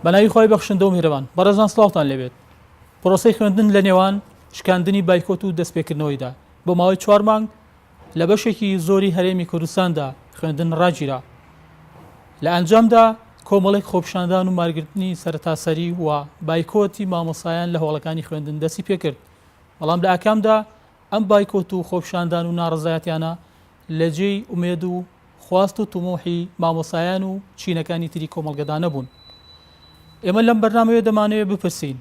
بەناوی خوای بەخشندە و میهرەبان. بەڕێزان سڵاوتان لێبێت. پرۆسەی خوێندن لە نێوان شکاندنی بایکۆت و دەستپێکردنەوەیدا بۆ ماوەی چوار مانگ لە بەشێکی زۆری هەرێمی کوردستاندا خوێندن ڕاگیرا. لە ئەنجامدا کۆمەڵێک خۆپیشاندان و مارگرتنی سەرتاسەری و بایکۆتی مامۆستایان لە هۆڵەکانی خوێندن دەستی پێکرد. بەڵام لە ئاکامدا ئەم بایکۆت و خۆپیشاندان و ناڕەزایەتیانە لە جێی ئومێد و خواست و تموحی مامۆستایان و چینەکانی تری کۆمەڵگەدا نەبوون. ئێمە لەم بەرنامەیە دەمانەوێت بپرسین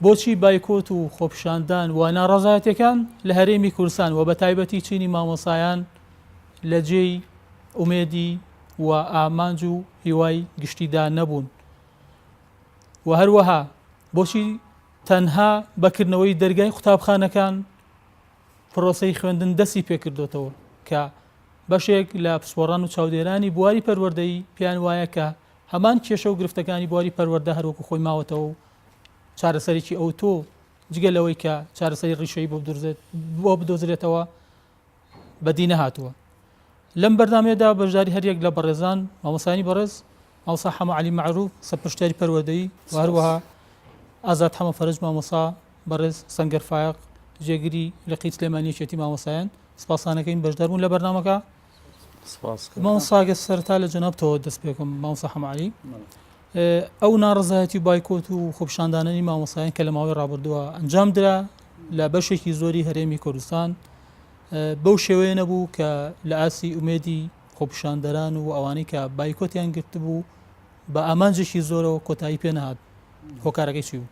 بۆچی بایکۆت و خۆپیشاندان و ناڕەزایەتیەکان لە هەرێمی کوردستان و بەتایبەتی چینی مامۆستایان لە جێی ئومێدی و ئامانج و هیوای گشتیدا نەبوون و هەروەها بۆچی تەنها بە کردنەوەی دەرگای قوتابخانەکان پرۆسەی خوێندن دەستی پێکردۆتەوە کە بەشێک لە پسپۆڕان و چاودێرانی بواری پەروەردەیی پێیان وایە کە هەمان کێشە و گرفتەکانی بواری پەروەردە هەروەکو خۆی ماوەتەوە و چارەسەرێکی ئەوتۆ جگە لەوەی کە چارەسەری ڕیشەیی بۆ بدۆزرێتەوە بەدی نەهاتووە. لەم بەرنامەیەدا بەشداری هەریەک لە بەڕێزان مامۆستایانی بەڕێز مامۆستا حەمە عەلی مەعروف سەرپەرشتیاری پەروەردەیی و هەروەها ئازاد حەمە فەرەج مامۆستا بەڕێز سەنگەر فایەق جێگری لقی سلێمانی یەکێتی مامۆستایان سپاسانەکەین بەشداربوون لە بەرنامەکە. مامۆستا گەر سەرەتا لە جەنابتەوە دەست پێکەم مامۆستا حەمە عەلی ئەو ناڕەزایەتی و بایکۆت و خۆپیشاندانەی مامۆستایان کە لە ماوەی ڕابردووە ئەنجام درا لە بەشێکی زۆری هەرێمی کوردستان بەو شێوەیە نەبوو کە لە ئاستی ئومێدی خۆپیشاندەران و ئەوانەی کە بایکۆتیان گرتبوو بە ئامانجێکی زۆرەوە کۆتایی پێ نەهات هۆکارەکەی چی بوو؟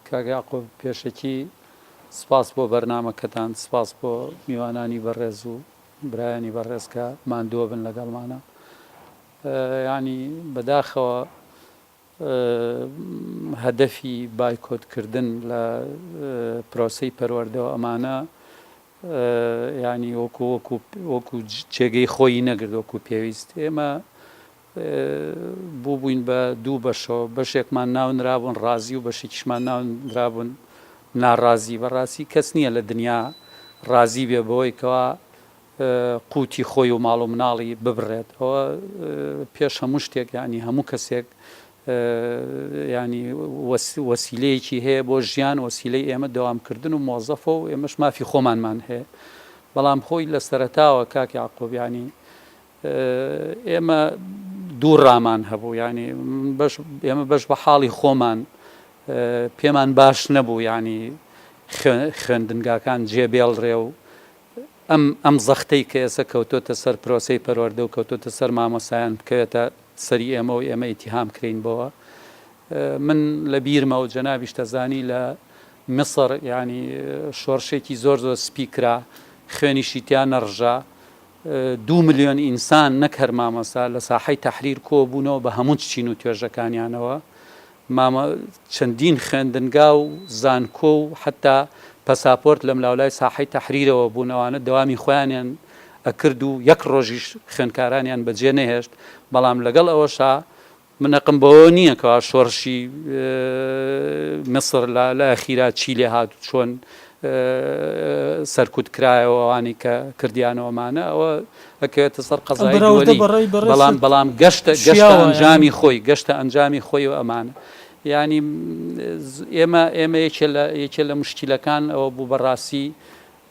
کاک یاقوب پێشەکی سپاس بۆ بەرنامەکەتان سپاس بۆ میوانانی بەڕێز و برایانی بەڕێز کە ماندووە بن لەگەڵمانە یانی بەداخەوە هەدەفی بایکۆت کردن لە پرۆسەی پەروەردەوە ئەمانە یانی وەکو وەکو وەکو جێگەی خۆی نەگرت وەکو پێویست ئێمە بووبووین بە دوو بەشەوە بەشێکمان ناونرابوون ڕازی و بەشێکیشمان ناونرابوون ناڕازی بەڕاستی کەس نییە لە دنیا ڕازی بێ بەوەی کەوا قوتی خۆی و ماڵ و مناڵی ببڕێت ئەوە پێش هەموو شتێک یانی هەموو کەسێک ینی وەسیلەیەکی هەیە بۆ ژیان وەسیلەی ئێمە دەوامکردن و مۆزەفە و ئێمەش مافی خۆمانمان هەیە بەڵام خۆی لە سەرەتاوە کاک یاقوب ینی ئێمە دوو ڕامان هەبوو ینی بەش ئێمە بەش بە حاڵی خۆمان پێمان باش نەبوو ینی خوێندنگاکان جێبێڵرێ و ئەم ئەم زەختەی کە ئێسە کەوتۆتە سەر پرۆسەی پەروەردە و کەوتۆتە سەر مامۆستایان بکەوێتە سەری ئێمە و ئێمە ئیتیهام کرێین بۆوە من لە بیرمە و جەنابیشت ئەزانی لە میسر یانی شۆڕشێکی زۆر زۆر سپی کرا خوێنیشی تیا نەڕژا دوو ملیۆن ئینسان نەک هەر مامۆستا لە ساحەی تەحریر کۆبوونەوە بە هەموو چین و توێژەکانیانەوە مامە چەندین خوێندنگا و زانکۆ و حەتا پەساپۆرت لەملاولای ساحەی تەحریرەوە بوون ئەوانە دەوامی خۆیانیان ئەکرد و یەک ڕۆژیش خوێندکارانیان بەجێ نەهێشت بەڵام لەگەڵ ئەوەشا من هەقم بەوە نییە کەوا شۆڕشی میسر لە لە ئەخیرا چی لێ هات و چۆن سەرکوت کرایەوە ئەوانەی کە کردیانەوەمانە ئەوە ئەکەوێتە سەر ئەم قەزای بەراوردە دووەلی بە ڕای بەڵام بەڕێزت بەڵام گەشتە گەشتە شیاوە یانی؟ ئەنجامی خۆی گەشتە ئەنجامی خۆی و ئەمانە یانی ئێمە ئێمە یەکێ لە یەکێ لە مشکیلەکان ئەوە بوو بەڕاستی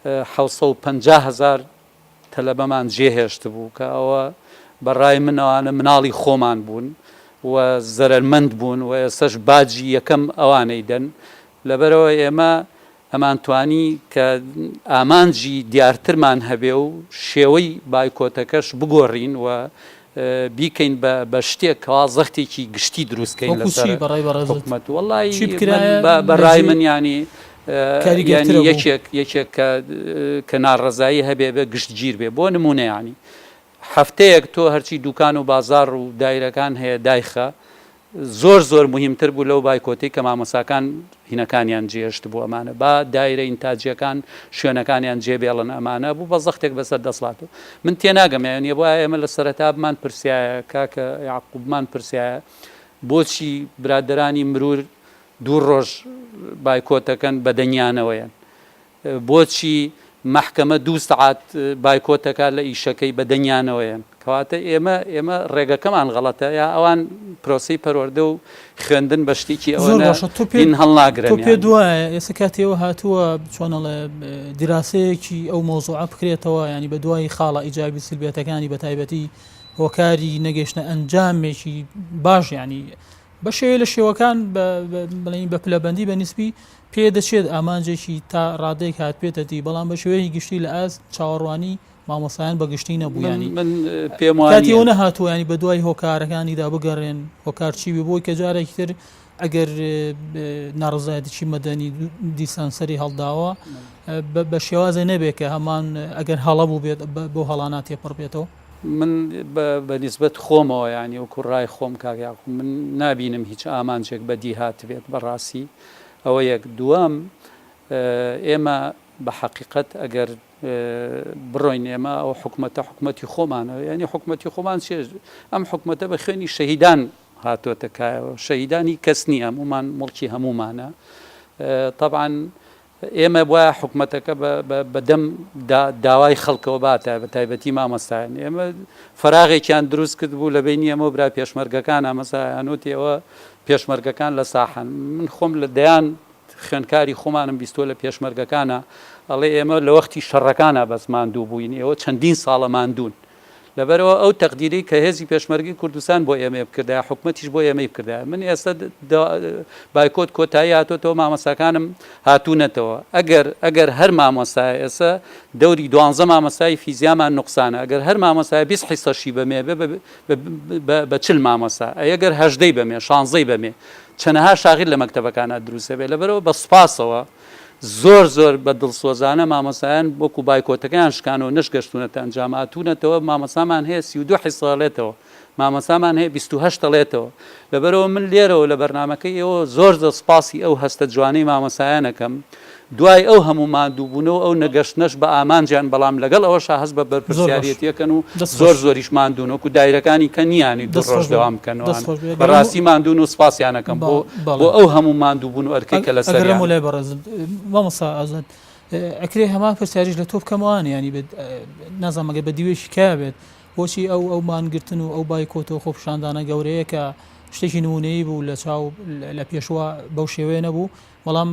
750 هەزار تەلەبەمان جێهێشتبوو کە ئەوە بە ڕای من ئەوانە مناڵی خۆمان بوون و زەرەرمەند بوون و ئێستەش باجی یەکەم ئەوانەی دەن لەبەرئەوە ئێمە ئەمانتوانی کە ئامانجی دیارترمان هەبێ و شێوەی بایکۆتەکەش بگۆڕین و بیکەین بە بە شتێک کەوا زەختێکی گشتی دروست کەین وەکو لەسەر چی بەڕای بەڕێزت حکومەت وەڵی چی من بکرایە بە بە لە ڕای جێی من یانی یانی کاریگەرترە بوو؟ یەکێک یەکێک کە کە ناڕەزایی هەبێ بێ گشتگیر بێ بۆ نموونە یانی هەفتەیەک تۆ هەرچی دوکان و بازاڕ و دایرەکان هەیە دایخە زۆر زۆر موهیمتر بوو لەو بایکۆتەی کە مامۆستاکان هینەکانیان جێهێشتبوو ئەمانە با دایرە ئینتاجیەکان شوێنەکانیان جێ بێڵن ئەمانە بوو بە زەختێک بەسەر دەسڵات و من تێناگەم یانی بوایە ئێمە لە سەرەتا بمان پرسیایە کاکە یعقوب بمان پرسیایە بۆچی برادەرانی مرور دوو ڕۆژ بایکۆتەکەن بەدەنگیانەوەیەن بۆچی مەحکەمە دوو سەعات بایکۆت ئەکات لە ئیشەکەی بە دەنگیانەوەیەن. کەواتە ئێمە ئێمە ڕێگەکەمان غەڵەتە یا ئەوان پرۆسەی پەروەردە و خوێندن بە شتێکی زۆر ئەوەنە باشە تۆ پێ هین هەڵناگرن تۆ پێت یانی. وایە ئێستا کاتی ئەوە هاتووە چۆن ئەڵێ دیراسەیەکی ئەو مەوزوعە بکرێتەوە یانی بە دوای خاڵە ئیجابی سلبیەتەکانی بە تایبەتی هۆکاری نەگەیشتنە ئەنجامێکی باش یانی بە شێوەیە لە شێوەکان بڵێین بە پلەبەندی بە نیسبی پێ دەچێت ئامانجێکی تا ڕادەیەک هاتبێتە دی بەڵام بە شێوەیەکی گشتی لە ئاست چاوەڕوانی مامۆستایان بە گشتی نەبوو من ینی من پێم وا کاتی نییە. ئەوە نەهاتووە ینی بە دوای هۆکارەکانیدا بگەڕێن هۆکار چی بێ بۆی کە جارێکی تر ئەگەر ناڕەزایەتیی مەدەنی دیسان سەری هەڵداوە بە شێوازێ نەبێ کە هەمان ئەگەر هەڵە بوو بێت بۆ هەڵانە تێپەڕ بێتەوە. من بە نیسبەت خۆمەوە یانی وەکو ڕای خۆم کاک یاقوب من نابینم هیچ ئامانجێک بەدی هاتبێت بەڕاستی ئەوە یەک دووەم ئێمە بە حەقیقەت ئەگەر بڕۆین ئێمە ئەو حکومەتە حکومەتی خۆمانە یانی حکومەتی خۆمان چیە ئەم حکومەتە بە خوێنی شەهیدان هاتۆتە کایەوە شەهیدان هی کەس نییە هەمومان موڵکی هەمومانە تەبعەن ئێمە وایە حکومەتەکە بە دەم داوای خەڵکەوە باتە بە تایبەتی مامۆستایان ئێمە فراغێکیان دروست کرد بوو لە بینی ئەمە برا پێشمەرگەکان ئەمەسایان وتیەوە پێشمەرگەکان لە ساحەن من خۆم لە دەیان خوێندکاری خۆمانم بیستووە لە پێشمەرگەکانا ئەڵێ ئێمە لە وەختی شەڕەکانا بەس ماندوو بووین ئێوە چەندین ساڵە ماندوون لەبەرئەوە ئەو تەقدیرەی کە هێزی پێشمەرگەی کوردستان بۆ ئێمەی بکردایە حکومەتیش بۆ ئێمەی بکردایە من ئێستا بایکۆت کۆتایی هاتۆتەوە مامۆستاکانم هاتوونەتەوە ئەگەر ئەگەر هەر مامۆستایە ئێستا دەوری دوانزە مامۆستای فیزیامان نوقسانە ئەگەر هەر مامۆستای 20 حیسەشی بەمێ بێ بە 40 مامۆستا ئەگەر هەژدەی بەمێ شانزەی بەمێ چەنەها شاغیر لە مەکتەبەکانا دروست ئەبێ لەبەرئەوە بە سوپاسەوە زۆر زۆر بە دڵسۆزانە مامۆستایان وەکو بایکۆتەکەیان شکانەوە نەش گەشتونەتە ئەنجام هاتونەتەوە مامۆستامان هەیە 32 حیسە ئەڵێتەوە مامۆستامان هەیە 28 ئەڵێتەوە لەبەرئەوە من لێرەوە لە بەرنامەکەی ئێوە زۆر زۆر سوپاسی ئەو هەستە جوانەی مامۆستایان ئەکەم دوای ئەو هەموو ماندووبوونە و ئەو نەگەشتنەش بە ئامانجیان، بەڵام لەگەڵ ئەوەشا هەست بە زۆر باش. بەرپرسیاریەتی ئەکەن و دەست زۆر خۆش. زۆریش ماندوون وەکو دایرەکانی کە نییانی دوو دەست ڕۆژ خۆش بێ. دەوام بکەن دەست وانە. خۆش بێ. بە ئەگەر ڕاستی ماندوون و سپاسیان ئەکەم با بۆ بەڵێ. بۆ ئەو هەموو ماندووبوون و ئەرکەی کە ئەگەرم لەسەریانە. لای بەڕێزت مامۆستا ئازاد ئەکرێ هەمان پرسیاریش لە تۆ بکەم وانە یانی بێت نازانم ئەگەر بە دیوێکی کە بێت بۆچی ئەو ئەو مانگرتن و ئەو بایکۆت و خۆپیشاندانە گەورەیە کە شتێکی نموونەیی بوو لە چاو لە پێشوە بەو شێوەیە نەبوو بەڵام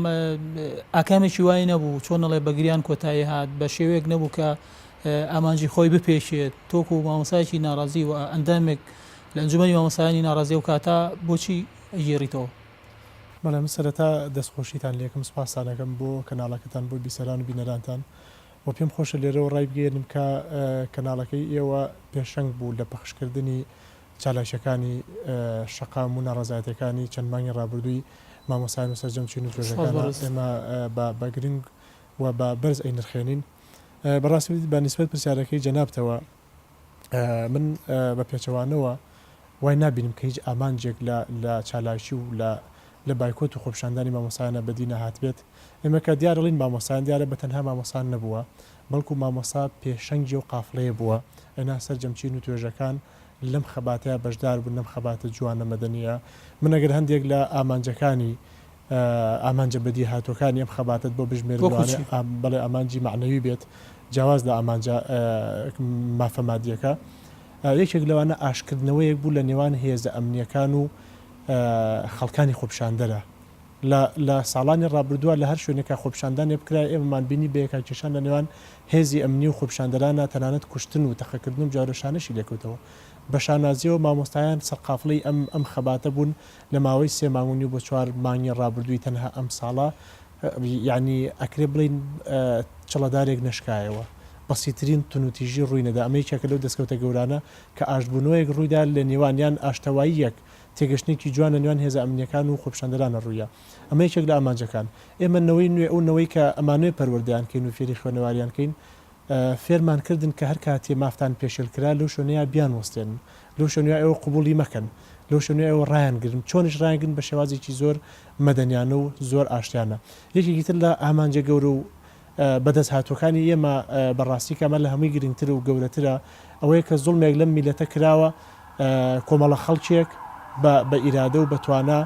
ئاکامێکی وای نەبوو چۆن ئەڵێ بە گریان کۆتایی هات بە شێوەیەک نەبوو کە ئامانجی خۆی بپێکێت تۆکو مامۆسایەکی ناڕازی و ئەندامێک لە ئەنجومەنی مامۆستایانی ناڕازی ئەو کاتە بۆچی ئەگێڕیتەوە؟ بەڵێ من سەرەتا دەستخۆشیتان لێکم سوپاستان ئەکەم بۆ کەناڵەکەتان بۆ بیسەران و بینەرانتان و پێم خۆشە لێرەوە ڕایبگەیەنم کە کەناڵەکەی ئێوە پێشەنگ بوو لە پەخشکردنی چالاکیەکانی شەقام و ناڕەزایەتیەکانی چەند مانگی ڕابردووی مامۆستایان و سەرجەم چین و توێژەکانە ئێمە بە گرنگ و بە بەرز ئەینرخێنین. بەڕاستی بە نیسبەت پرسیارەکەی جەنابتەوە من بە پێچەوانەوە وای نابینم کە هیچ ئامانجێک لە لە چالاکی و لە لە بایکۆت و خۆپیشاندانی مامۆستایانە بەدی نەهاتبێت. ئێمە کە دیارە ڵین مامۆستایان دیارە بە تەنها مامۆستا نەبووە بەڵکو مامۆستا پێشەنگی ئەو قافڵەیە بووە ئەنا سەرجەم چین و توێژەکان لەم خەباتەیا بەشدار بوون لەم خەباتە جوانە مەدەنییە. من ئەگەر هەندێک لە ئامانجەکانی ئامانجە بەدیهاتووەکانی ئەم خەباتەت بۆ بژمێرم وەکو لەوانەیە چی؟ بەڵێ ئامانجی مەعنەوی بێت جیاواز لە ئامانجە مافە مادییەکە. یەکێک لەوانە ئاشتکردنەوەیەک بوو لە نێوان هێزە ئەمنییەکان و خەڵکانی خۆپیشاندەرە. لە لە ساڵانی ڕابردووە لە هەر شوێنێکا خۆپیشاندانێ بکرایە ئێمەمان بینی بەیەکاکێشان لە نێوان هێزی ئەمنی و خۆپیشاندەرانە تەنانەت کوشتن و تەقەکردن و جارۆشانەشی لێکەوتەوە. بە شانازیەوە مامۆستایان سەرقافڵەی ئەم ئەم خەباتە بوون لە ماوەی سێ مانگ و نیو بۆ چوار مانگی ڕابردووی تەنها ئەم ساڵە یانی ئەکرێ بڵێین چڵەدارێک نەشکایەوە بەسیترین تونوتیژی ڕووی نەدا ئەمە یەکێکە لەو دەستکەوتە گەورانە کە ئاشتبوونەوەیەک ڕوویدا لە نێوان یان ئاشتەواییەک تێگەشتنێکی جوان لە نێوان هێزە ئەمنییەکان و خۆپیشاندەرانە ڕوویە. ئەمە یەکێک لە ئامانجەکان. ئێمە نەوەی نوێ، ئەو نەوەی کە ئەمانەوێ پەروەردەیان کەین و فێری خوێنەواریان کەین، فێرمان کردن کە هەر کاتێ مافتان پێشێل کرا لەو شوێنەیا بیانوەستێنن، لەو شوێنەیا ئێوە قبووڵی مەکەن، لەو شوێنەیا ئێوە ڕایانگرن، چۆنیش ڕایانگرن بە شێوازێکی زۆر مەدەنیانە و زۆر ئاشتیانە. یەکێکی تر لە ئامانجە گەورە و بەدەست هاتووەکانی ئێمە بە ڕاستی کە ئەمە لە هەمووی گرنگتر و گەورەترە ئەوەیە کە زوڵمێک لەم میللەتە کراوە کۆمەڵە خەڵکێک بە بە ئیرادە و بە توانا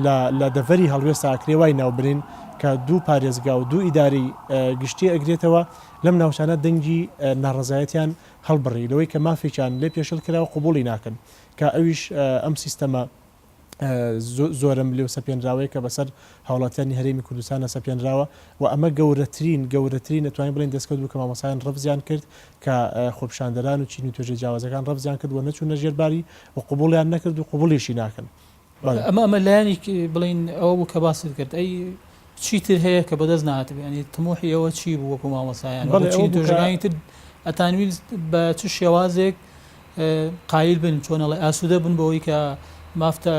لە لە دەڤەری هەڵوێستا ئەکرێ وای ناو بنین کە دوو پارێزگا و دوو ئیدارەی گشتی ئەگرێتەوە لەم ناوچانە دەنگی ناڕەزایەتیان هەڵبڕی لەوەی کە مافێکیان لێ پێشێل کراوە قبوڵی ناکەن کە ئەویش ئەم سیستەمە زۆرەملێ و سەپێنراوەیە کە بەسەر هاوڵاتیانی هەرێمی کوردستانە سەپێنراوە و ئەمە گەورەترین گەورەترین ئەتوانین بڵێین دەستکەوت بوو کە مامۆستایان ڕەفزیان کرد کە خۆپیشاندەران و چین و توێژە جیاوازەکان ڕەفزیان کرد و نەچوونە ژێر باری و قبوڵیان نەکرد و قبوڵیشی ناکەن. بەڵێ. ئەمە ئەمە لایەنی بڵێین ئەوە بوو کە باست کرد ئەی چی تر هەیە کە بەدەست نەهاتبێ یانی تموحی ئێوە چی بوو وەکو مامۆستایان بەڵێ وەکو ئەوە چین و بوو کە توێژەکانی تر ئەتانویست بە چ شێوازێک قایل بن چۆن ئەڵێ ئاسوودە بن بەوەی کە مافتە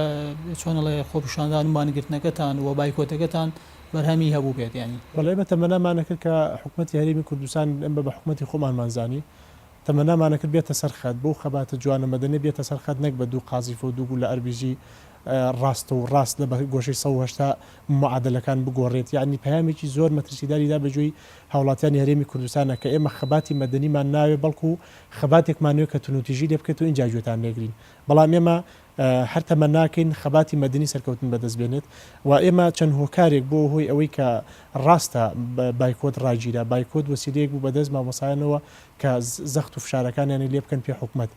چۆن ئەڵێ خۆپیشاندان و مانگرتنەکەتان و بایکۆتەکەتان بەرهەمی هەبوو بێت یانی. بەڵێ ئێمە تەمەنامان ئەکرد کە حکومەتی هەرێمی کوردستان ئێمە بە حکومەتی خۆمانمان زانی تەمەنامان ئەکرد بێتە سەر خەت بەو خەباتە جوانە مەدەنیە بێتە سەر خەت نەک بە دوو قازیفە و دوو گولە ئەربیجی ڕاستە و ڕاست لە بە گۆشەی 180 معادەلەکان بگۆڕێت یانی پەیامێکی زۆر مەترسیداری دا بە گوێی هاوڵاتیانی هەرێمی کوردستانە کە ئێمە خەباتی مەدەنیمان ناوێ بەڵکو خەباتێکمان نوێ کە تونوتیژی لێ بکرێت و ئینجا گوێتان لێگرین بەڵام ئێمە هەر تەمەناکەین خەباتی مەدەنی سەرکەوتن بەدەست بێنێت و ئێمە چەند هۆکارێک بۆ هۆی ئەوەی کە ڕاستە بایکۆت ڕاگیرا بایکۆت وەسیلەیەک بوو بەدەست مامۆسایانەوە کە زەخت و فشارەکانیانی لێ بکەن پێ حکومەت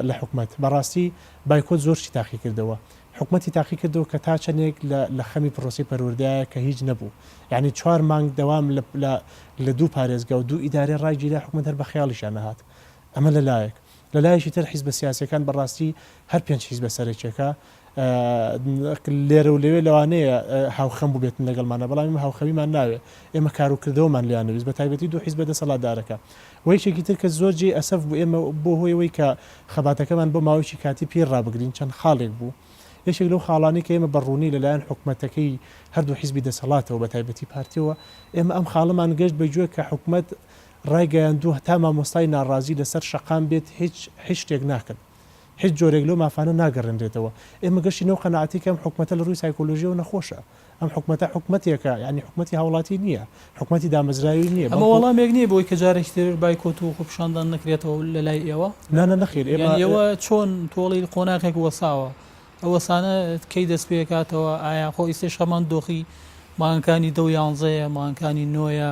لە حکومەت بەڕاستی بایکۆت زۆر شتی تاقی کردەوە حکومەتی تاقی کردەوە کە تا چەندێک لە لە خەمی پرۆسەی پەروەردەیە کە هیچ نەبوو یعنی چوار مانگ دەوام لە لە لە دوو پارێزگا و دوو ئیدارەی ڕاگیرا حکومەت هەر بە خەیاڵیشیان نەهات ئەمە لە لایەک. لە لایەکی تر حیزبە سیاسیەکان بە ڕاستی هەر پێنج حیزبە سەرەکیەکە لێرە و لەوێ لەوانەیە هاوخەم بووبێتن لەگەڵمانە بەڵام ئێمە هاوخەمیمان ناوێ ئێمە کار و کردەوەمان لێیان نەویست بە تایبەتی دوو حیزبە دەسەڵاتدارەکە و یەکێکی تر کە زۆر جێی ئەسەف بوو ئێمە بۆ هۆی ئەوەی کە خەباتەکەمان بۆ ماوەیەکی کاتی پێی ڕابگرین چەند خاڵێک بوو یەکێک لەو خاڵانەی کە ئێمە بە ڕوونی لەلایەن حکومەتەکەی هەردوو حیزبی دەسەڵاتەوە بە تایبەتی پارتیەوە ئێمە ئەم خاڵەمان گەشت بە گوێ کە حکومەت ڕایگەیاندووه تا مامۆستای ناڕازی لەسەر شەقام بێت هیچ هیچ شتێک ناکەن. هیچ جۆرێک لەو مافانە ناگەڕێنرێتەوە. ئێمە گەشتینە ئەو قەناعەتەی کە ئەم حکومەتە لە ڕووی سایکۆلۆژییەوە نەخۆشە. ئەم حکومەتە حکومەتێکە یانی حکومەتی هاوڵاتی نییە. حکومەتی دامەزراوی نییە ئەمە بەڵکو. وەڵامێک نییە بۆی کە جارێکی تر بایکۆت و خۆپیشاندان نەکرێتەوە لە لای ئێوە؟ نا نا نەخێر ئێمە. یانی ئێوە چۆن تۆڵی قۆناغێک وەساوە؟ ئەو وەسانە کەی دەست پێکاتەوە؟ ئایا خۆ ئیستەش هەمان دۆخی مانگەکانی دە و یانزەیە، مانگەکانی نۆیە،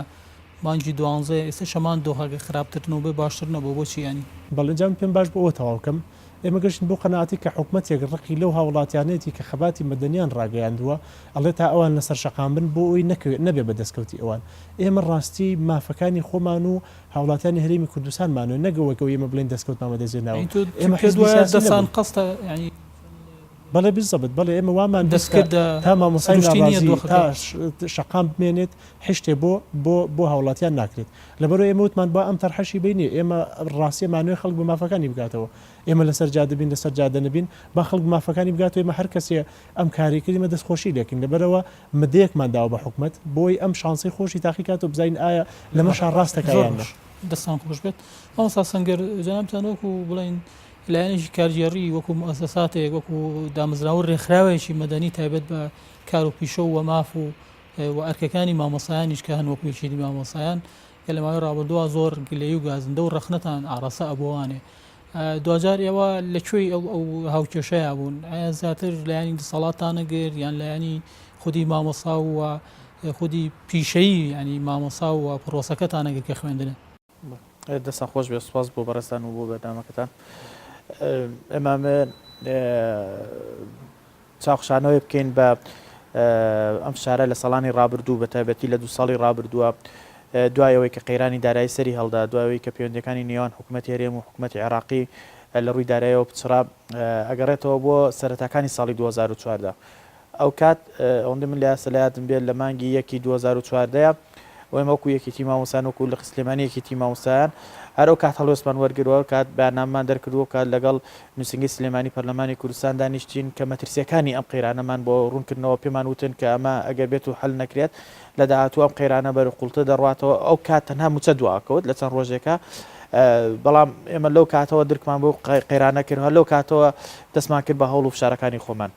مانگی دوانزەیە ئێستەش هەمان دۆخە گەر خراپتر نەبێ باشتر نەبووە بۆچی یانی؟ بەڵێ جا من پێم باش بوو ئەوە تەواو کەم. ئێمە گەشتین بەو قەناعەتەی کە حکومەتێک ڕقی لەو هاوڵاتیانەیەتی کە خەباتی مەدەنیان ڕاگەیاندووە ئەڵێ تا ئەوان لەسەر شەقام بن بۆ ئەوەی نەکەوێ نەبێ بە دەستکەوتی ئەوان. ئێمە ڕاستی مافەکانی خۆمان و هاوڵاتیانی هەرێمی کوردستانمانەوێ نەک وەک ئەوەی ئێمە بڵێین دەستکەوتمان بەدەست هێناوە. یانی تۆ ئێمە پێت حیزبی وایە سیاسی دەسان نەبووین. قەستە یانی بەڵێ بالزبط بەڵێ ئێمە وامان بیست کە دەستکردە تا مامۆستای سروشتی نییە ناڕازی دۆخەکە. تا شەقام بمێنێت هیچ شتێ بۆ بۆ بۆ هاوڵاتیان ناکرێت لەبەرئەوەی ئێمە وتمان با ئەم تەرحەشی بینێ ئێمە ڕاستیەمانەوێ خەڵک بە مافەکانی بگاتەوە ئێمە لەسەر جادە بین لەسەر جادە نەبین با خەڵک بە مافەکانی بگاتەوە ئێمە هەر کەسێ ئەم کارەی کرد ئێمە دەستخۆشی لێکەین لەبەرئەوە مدەیەکمان داوە بە حکومەت بۆی ئەم شانسەی خۆشی تاقی کاتەوە بزانین ئایا لەمەشا ڕاست دەکا زۆر یان نا. باش دەستان خۆش بێت مامۆستا سەنگەر جەنابتان وەکو بڵێین لایەنێکی کارگێڕی وەکو موئەسەساتێک وەکو دامەزراوە و رێکخراوێکی مەدەنی تایبەت بە کار و پیشە و ماف و و ئەرکەکانی مامۆستایانیش کە هەن وەکو یەکێتی مامۆستایان کە لە ماوەی ڕابردووە زۆر گلەیی و گازندە و ڕەخنەتان ئاڕاستە ئەبووانێ دواجار ئێوە لە کوێی ئەو ئەو هاوکێشەیە بوون ئایا زیاتر لایەنی دەسەڵاتتان نەگرت یان لایەنی خودی مامۆستا و خودی پیشەیی ینی مامۆسا و پرۆسەکەتان نەگرت کە خوێندنە؟ دەستان خۆش بێت سوپاس بۆ بەڕێزتان و بۆ بەرنامەکەتان ئێمە چاوخشانەوەی بکەین بە ئەم فشارە لە ساڵانی ڕابردوو بە تایبەتی لە دوو ساڵی ڕابردووە دوای ئەوەی کە قەیرانی دارایی سەری هەڵدا دوای ئەوەی کە پەیوەندیەکانی نێوان حکوومەتی هەرێم و حکوومەتی عێراقی لە ڕووی دارایەوە پچڕا ئەگەڕێتەوە بۆ سەرەتاکانی ساڵی 2014 ئەوکات ئەوەندەی من لە یادم بێت لە مانگی یەکی 2014 و ئێمە وەکو یەکێتی مامۆستایان وەکو لقی سلێمانی یەکێتی مامۆستایان هەر ئەو کات هەڵوێستمان وەرگرت و ئەو کات بەیاننامەمان دەرکرد و ئەو کات لەگەڵ نووسینگەی سلێمانی پەرلەمانی کوردستان دانیشتین کە مەترسییەکانی ئەم قەیرانەمان بۆ ڕوونکردنەوە پێمان وتن کە ئەمە ئەگەر بێت و حەل نەکرێت لە داهاتوو ئەم قەیرانە بەرەو قوڵتر دەڕواتەوە ئەو کات تەنها مووچە دواکەوت لە چەند ڕۆژێکا بەڵام ئێمە لەو کاتەوە درکمان بەو قەیرانە کرد هەر لەو کاتەوە دەستمان کرد بە هەوڵ و فشارەکانی خۆمان.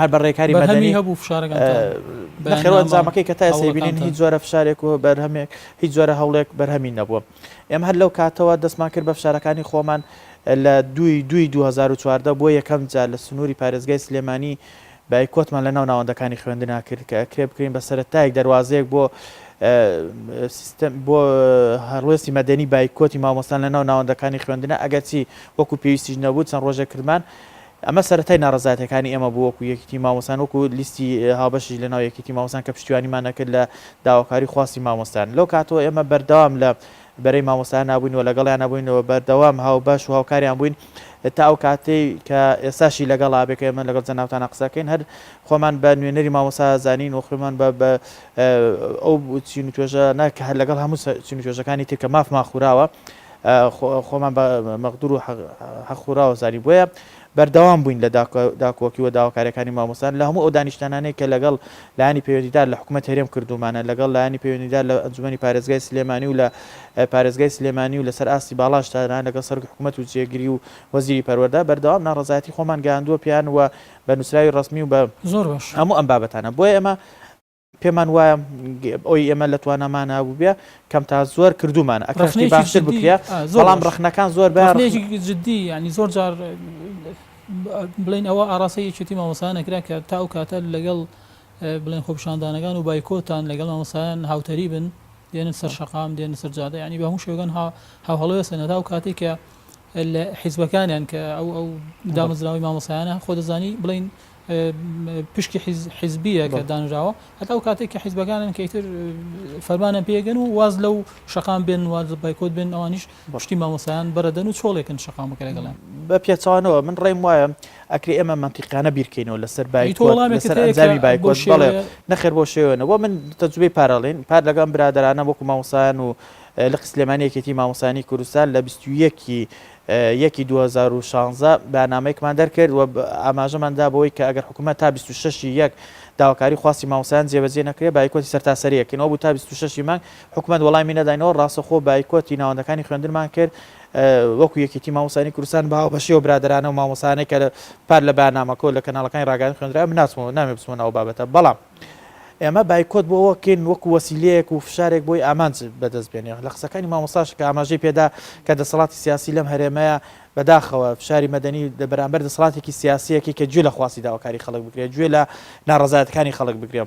هەر بە ڕێکاری بەرهەمی مەدەنی هەبوو فشارەکانتان نەخێر بەیاننامە ئەنجامەکەی کە تا ئێستا بینین هەوڵەکانتان هیچ جۆرە فشارێک و بەرهەمێک هیچ جۆرە هەوڵێک بەرهەمی نەبووە ئێمە هەر لەو کاتەوە دەستمان کرد بە فشارەکانی خۆمان لە دووی دووی 2014 بۆ یەکەم جار لە سنووری پارێزگای سلێمانی. بایکۆتمان لە ناو ناوەندەکانی خوێندنا کرد کە ئەکرێ بکرین بە سەرەتایەک دەروازەیەک بۆ سیستەم بۆ هەڵوێستی مەدەنی بایکۆتی مامۆستان لە ناو ناوەندەکانی خوێندنە ئەگەرچی وەکو پێویستیش نەبوو چەند ڕۆژێک کردمان ئەمە سەرەتای ناڕەزایەتیەکانی ئێمە بوو وەکو یەکیتی مامۆستان وەکو لیستی هاوبەشیش لە ناو یەکیتی مامۆستان کە پشتیوانیمان نەکرد لە داواکاری خواستی مامۆستان لەو کاتەوە ئێمە بەردەوام لە بەرەی مامۆستایان نابووین و لەگەڵیان نەبووین و بەردەوام هاوبەش و هاوکاریان بووین تا ئەو کاتەی کە ئێستاشی لەگەڵا بێ کە ئێمە لەگەڵ جەنابتانە قسەکەین هەر خۆمان بە نوێنەری مامۆستا زانین و خۆمان بە بە ئەو چین و توێژە نا کە هەر لەگەڵ هەموو چین و توێژەکانی تر کە مافمان خوراوە خۆمان بە مەغدور و حەق خوراوە زانی بۆیە بەردەوام بووین لە داکۆکی و داواکاریەکانی مامۆستایان لە هەموو ئەو دانیشتانانەی کە لەگەڵ لایەنی پەیوەندیدار لە حکومەت هەرێم کردوومانە لەگەڵ لایەنی پەیوەندیدار لە ئەنجومەنی پارێزگای سلێمانی و لە پارێزگای سلێمانی و لەسەر ئاستی باڵاش تا لەگەڵ سەرۆکی حکومەت و جێگری و وەزیری پەروەردە بەردەوام ناڕەزایەتی خۆمان گەیاندووە پێیان و بە نووسراوی ڕەسمی و بە زۆر باش. هەموو ئەم بابەتانە بۆیە ئێمە پێمان وایە ئەوی ئێمە لە توانامانا بووبێ کەم تا زۆر کردوومانە ئەکرا شتی ڕەخنەیەکی باشتر جدی بکرێ ئا، زۆر بەڵام باش ڕەخنەکان زۆر بە ڕەخنەیەکی جدی یانی زۆر جار بڵێن ئەوە ئاڕاستەی یەکێتی مامۆستایان ئەکرا کە تا ئەو کاتە لەگەڵ بڵێن خۆپیشاندانەکان و بایکۆتان لەگەڵ مامۆستایان هاوتەری بن دێنن سەر شەقام دێنن سەر جادە یانی بە هەموو شێوەکان هاوهەڵوێستن هەتا ئەو کاتەی کە لە حیزبەکانیان کە ئەو ئەو دامەزراوەی مامۆستایانە خۆ دەزانی بڵێن پشکی حیزبیە کە دانراوە هەتا ئەو کاتێک کە حیزبەکانن کە ئیتر فەرمانیان پێگەن و واز لەو شەقام بێن واز بایکۆت بێن ئەوانیش پشتی مامۆستایان بەرەدەن و چۆڵێکن شەقامەکە لەگەڵیان. بە پێچەوانەوە من ڕێم وایە ئەکرێ ئێمە مەنتیقانە بیرکەینەوە لەسەر تۆ بایکۆت وەڵامێکت لەسەر هەیە کە ئەنجامی بەو بایکۆت بەڵێ شێوەیە نەخێر بەو شێوەیە نەبووە من تەجروبەی پار ئەڵێین پار لەگەڵ ئەم برادەرانە وەکو مامۆستایان و لقی سلێمانی یەکێتی مامۆستایانی کوردستان لە 21 ی یەکی 2016 بەیاننامەیەکمان دەرکرد و ئاماژەمان دا بەوەی کە ئەگەر حکوومەت تا 26 ی یەک داواکاری خواستی مامۆستایان جێبەجێ نەکرێت بایکۆتی سەرتاسەری ئەکەین ئەوە بوو تا 26 ی مانگ حکومەت وەڵامی نەداینەوە، ڕاستەوخۆ بایکۆتی ناوەندەکانی خوێندنمان کرد، وەکو یەکێتی مامۆستایانی کوردستان بە هاوبەشی ئەو برادەرانە و مامۆستایانەی کە پار لە بەیاننامەکە و لە کەناڵەکانی ڕاگەیاندن خوێندرایە، من ناچمەوە، نامەوێت بچمە ناو ئەو بابەتە، بەڵام ئێمە بایکۆت بۆ ئەوە بکەین وەکو وەسیلەیەک و فشارێک بۆی ئامانج بەدەست بێنێ. لە قسەکانی مامۆستاش کە ئاماژەی پێدا کە دەسەڵاتی سیاسی لەم هەرێمەیە بەداخەوە فشاری مەدەنی لە بەرامبەر دەسەڵاتێکی سیاسییەکی کە گوێ لە خواستی داواکاری خەڵک بگرێ، گوێ لە ناڕەزایەتەکانی خەڵک بگرێ،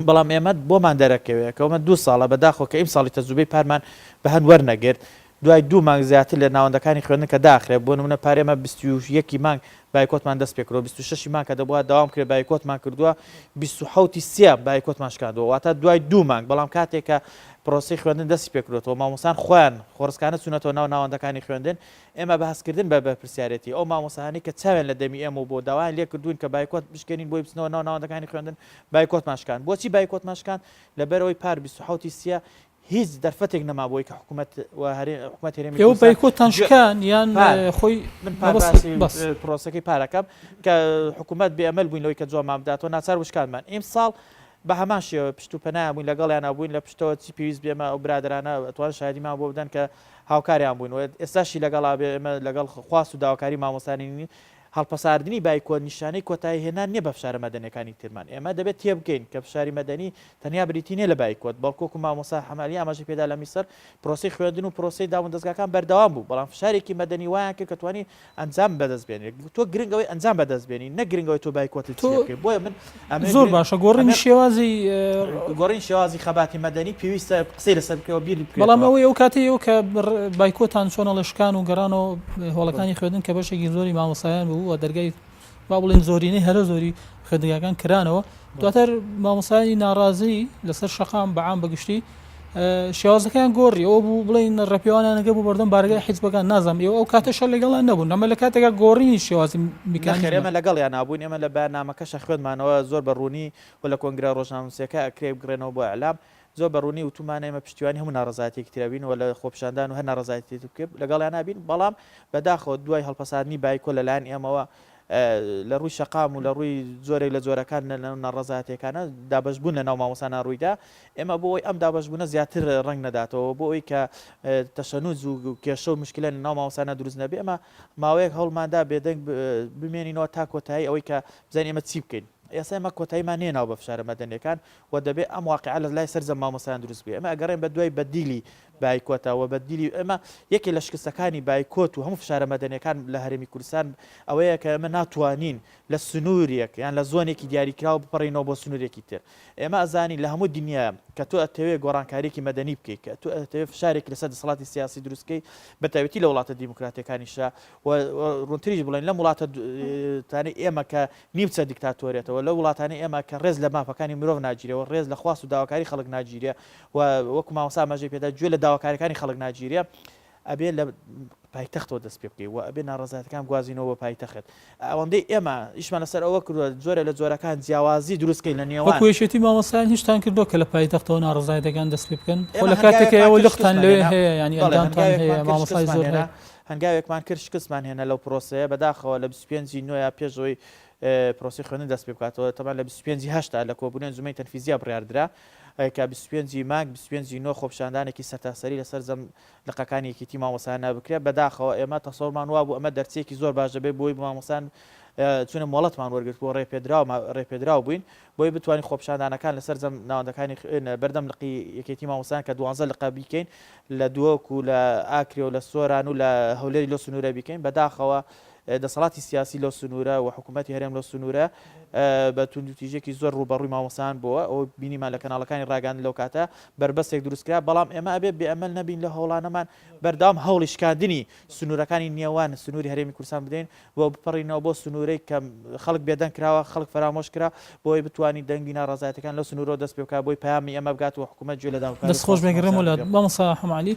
بەڵام ئێمە بۆمان دەرەکەوێ کە ئەمە دوو ساڵە بەداخەوە کە ئیمساڵی تەجروبەی پارمان بە هەند وەرنەگرت دوای دوو مانگ زیاتر لە ناوەندەکانی خوێندن کە داخرێ بۆ نمونە پار ئێمە 21 ی مانگ بایکۆتمان دەست پێکردوە 26 ی مانگ کە دەبووە دەوام کرێ بایکۆتمان کردووە 27 ی سێ بایکۆتمان شکاندووە واتە دوای دوو مانگ بەڵام کاتێک کە پرۆسەی خوێندن دەستی پێکردوەوە مامۆستان خۆیان خۆڕسکانە چوونەتەوە ناو ناوەندەکانی خوێندن ئێمە بە هەستکردن بە بەرپرسیارێتی ئەو مامۆستایانەی کە چاویان لە دەمی ئێمە بوو داوایان لێکردووین کە بایکۆت بشکێنین بۆی بچنەوە ناو ناوەندەکانی خوێندن بایکۆتمان شکاند. بۆچی بایکۆتمان شکاند؟ لەبەرئەوەی پار 27 ی سیە هیچ دەرفەتێک نەما بۆی کە حکومەت و حکومەت هەرێمی ئێوە کوردستان بایکۆتتان گوێ شکان یان پار خۆی من پار مەبەست باسی بەس. پرۆسەکەی پارەکەم کە حکومەت بێ ئەمەل بووین لەوەی کە جوابمان بداتەوە ناچار بوو شکاندمان. ئیمساڵ بە هەمان شێوە پشت و پەنایان بووین لەگەڵیانا بووین لە پشتەوە چی پێویست بێ ئێمە ئەو برادەرانە ئەتوانن شایەدیمان بۆ بدەن کە هاوکاریان بووین و ئێستاشی لەگەڵا بێ ئێمە لەگەڵ خواست و داواکاری مامۆستایانی نین. هەڵپەساردنی بایکۆت نیشانەی کۆتایی هێنان نیە بە فشارە مەدەنیەکانی ترمان. ئێمە دەبێت تێبگەین کە فشاری مەدەنی تەنیا بریتی نیە لە بایکۆت، بەڵکو وەکو مامۆستا حەمەعەلی ئاماژەی پێدا لە میسر پرۆسەی خوێندن و پرۆسەی دامودەزگاکان بەردەوام بوو، بەڵام فشارێکی مەدەنی وایان کرد کە توانی ئەنجام بەدەست بێنێ. تۆ گرنگ ئەوەی ئەنجام بەدەست بێنی نەک گرنگ ئەوەی تۆ بایکۆتت تۆ چی بکەی. بۆیە من ئەمەوێ زۆر گرنگ باشە گۆڕینی ئەمەوێ شێوازی گۆڕینی شێوازی خەباتی مەدەنی پێویستە قسەی لەسەر بکرێ و بیری بەڵام بکرێتەوە. ئەوەی ئەو کاتەی ئێوە کە بایکۆتان چۆن ئەڵێ شکان و گەڕانەوە هۆڵەکانی خوێندن کە بەشێکی زۆری مامۆستایان بوو و دەرگای با بڵێن زۆرینەی هەرە زۆری خوێندنگاکان کرانەوە دواتر مامۆستایانی ناڕازی لەسەر شەقام بەعام بەگشتی شێوازەکەیان گۆڕی ئەوە بوو بڵێن ڕێپێوانیانەکە بوو بەردەم بارگای حیزبەکان نازانم ئێوە ئەو کاتەشە لەگەڵیان نەبوون ئەمە لە کاتێکا گۆڕینی شێوازی نەخێر میکانیزمە ئێمە لەگەڵیان نابووین ئێمە لە بەیاننامەکەشە خوێندمانەوە زۆر بە ڕوونی و لە کۆنگرە ڕۆژنامەنووسیەکە ئەکرێ بگڕێنەوە بۆ ئیعلام زۆر بە ڕوونی وتوومانە ئێمە پشتیوانی هەموو ناڕەزایەتیەکی تر ئەبین و لە خۆپیشاندان و هەر ناڕەزایەتیەکی بکرێت لەگەڵیان نابین بەڵام بەداخەوە دوای هەڵپەساردنی بایکۆ لەلایەن ئێمەوە لە ڕووی شەقام و لە ڕووی جۆرێک لە جۆرەکان لە ناو ناڕەزایەتیەکانە دابەشبوون لە ناو مامۆستانا ڕوویدا ئێمە بۆ ئەوەی ئەم دابەشبوونە زیاتر ڕەنگ نەداتەوە بۆ ئەوەی کە تەشەنوج و کێشە و مشکلە لە ناو مامۆستانا دروست نەبێ ئێمە ماوەیەک هەوڵماندا بێدەنگ بمێنینەوە تا کۆتایی ئەوەی کە بزانین ئێمە چی بکەین. ئێستا ئێمە کۆتاییمان نێناوە بە فشارە مەدەنیەکان و دەبێ ئەم واقیعە لە لای سەرجەم مامۆستایان دروست بکرێ. ئێمە ئەگەڕێین بە دوای بەدیلی بایکۆتە و بەدیلی ئێمە یەکێ لە شکستەکانی بایکۆت و هەموو فشارە مەدەنیەکان لە هەرێمی کوردستان ئەوەیە کە ئێمە ناتوانین لە سنوورێک یان لە زۆنێکی دیاریکراو بپەڕینەوە بۆ سنوورێکی تر. ئێمە ئەزانین لە هەموو دنیا کە تۆ ئەتەوێ گۆڕانکارییەکی مەدەنی بکەی، کە تۆ ئەتەوێ فشارێک لەسەر دەسەڵاتی سیاسی دروست بکەی، بە تایبەتی لە وڵاتە دیموکراتییەکانیشا و ڕوونتریش بڵێین لەم وڵاتانەی ئێمە کە نیمچە دیکتاتۆریەتەوە، لەو وڵاتانەی ئێمە کە ڕێز لە مافەکانی مرۆڤ ناگیرێ و ڕێز لە خواست و داواکاری خەڵک ناگیرێ و وەکو مامۆستا ئاماژەی پێدا گوێ لە داواکاریەکانی خەڵک ناگیرێ، ئەبێ لە پایتەختەوە دەست پێ بکەی و ئەبێ ناڕەزایەتەکان بگوازینەوە بۆ پایتەخت. ئەوەندەی ئێمە ئیشمان لەسەر ئەوە کردووە جۆرێ لە جۆرەکان جیاوازی دروست کەین لە نێوان. وەکو یەکێتی مامۆستایان هیچتان کردووە کە لە پایتەختەوە ناڕەزایەتەکان دەست پێ بکەن؟ خۆ ئێمە لە کاتێکا هەنگاوێکمان ئێوە کرد لقتان شکستمان لەوێ هێنا. هەیە یانی بەڵێ ئەندامتان هەیە هەنگاوێکمان کرد مامۆستای شکستمان زۆر هێنا. هەیە. هەنگاوێکمان کرد شکستمان هێنا لەو پرۆسەیە بەداخەوە لە 25 ی نۆیا پێش ئەوەی پرۆسەی خوێندن دەست پێ بکاتەوە تەبعەن لە 25 ی هەشتا لە کۆبوونەوەی ئەنجومەنی تەنفیزیا بڕیار درا کە 25 ی مانگ 25 ی نۆ خۆپیشاندانێکی سەرتاسەری لە سەرجەم لقەکانی یەکێتی مامۆستایان بکرێت بەداخەوە ئێمە تەسەورمان وابوو ئەمە دەرچەیەکی زۆر باش دەبێت بۆی مامۆستایان چونە مۆڵەتمان وەرگرت بۆ ڕێپێدراو ڕێپێدراو بووین بۆی بتوانین خۆپیشاندانەکان لە سەرجەم ناوەندەکانی بەردەم لقی یەکێتی مامۆستایان کە دوانزە لقە بیکەین لە دهۆک و لە ئاکرێ و لە سۆران و لە هەولێری لەو سنوورە بیکەین بەداخەوە دەسەڵاتی سیاسی لەو سنوورە و حکوومەتی هەرێم لەو سنوورە بە توندوتیژێکی زۆر ڕووبەڕووی مامۆستایان بووە ئەو بینیمان لە کەناڵەکانی ڕاگەیاندن لەو کاتە بەربەستێک دروستکرا بەڵام ئێمە ئەبێ بێئەمەل نەبین لە هەوڵانەمان بەردەوام هەوڵی شکاندنی سنوورەکانی نێوان سنووری هەرێمی کوردستان بدەین و بپەڕینەوە بۆ سنوورەی کە خەڵک بێدەنگ کراوە، خەڵک فەرامۆش کرا، بۆ ئەوەی بتوانین دەنگی ناڕەزایەتیەکان لەو سنوورەوە دەست پێ بکات، بۆی پەیامی ئێمە بگات و حکوومەت گوێ لە داواکاری دەست خۆش خواست بێ گەڕێمەوە مامۆستایان لات بگرێ. مامۆستا حەمە عەلی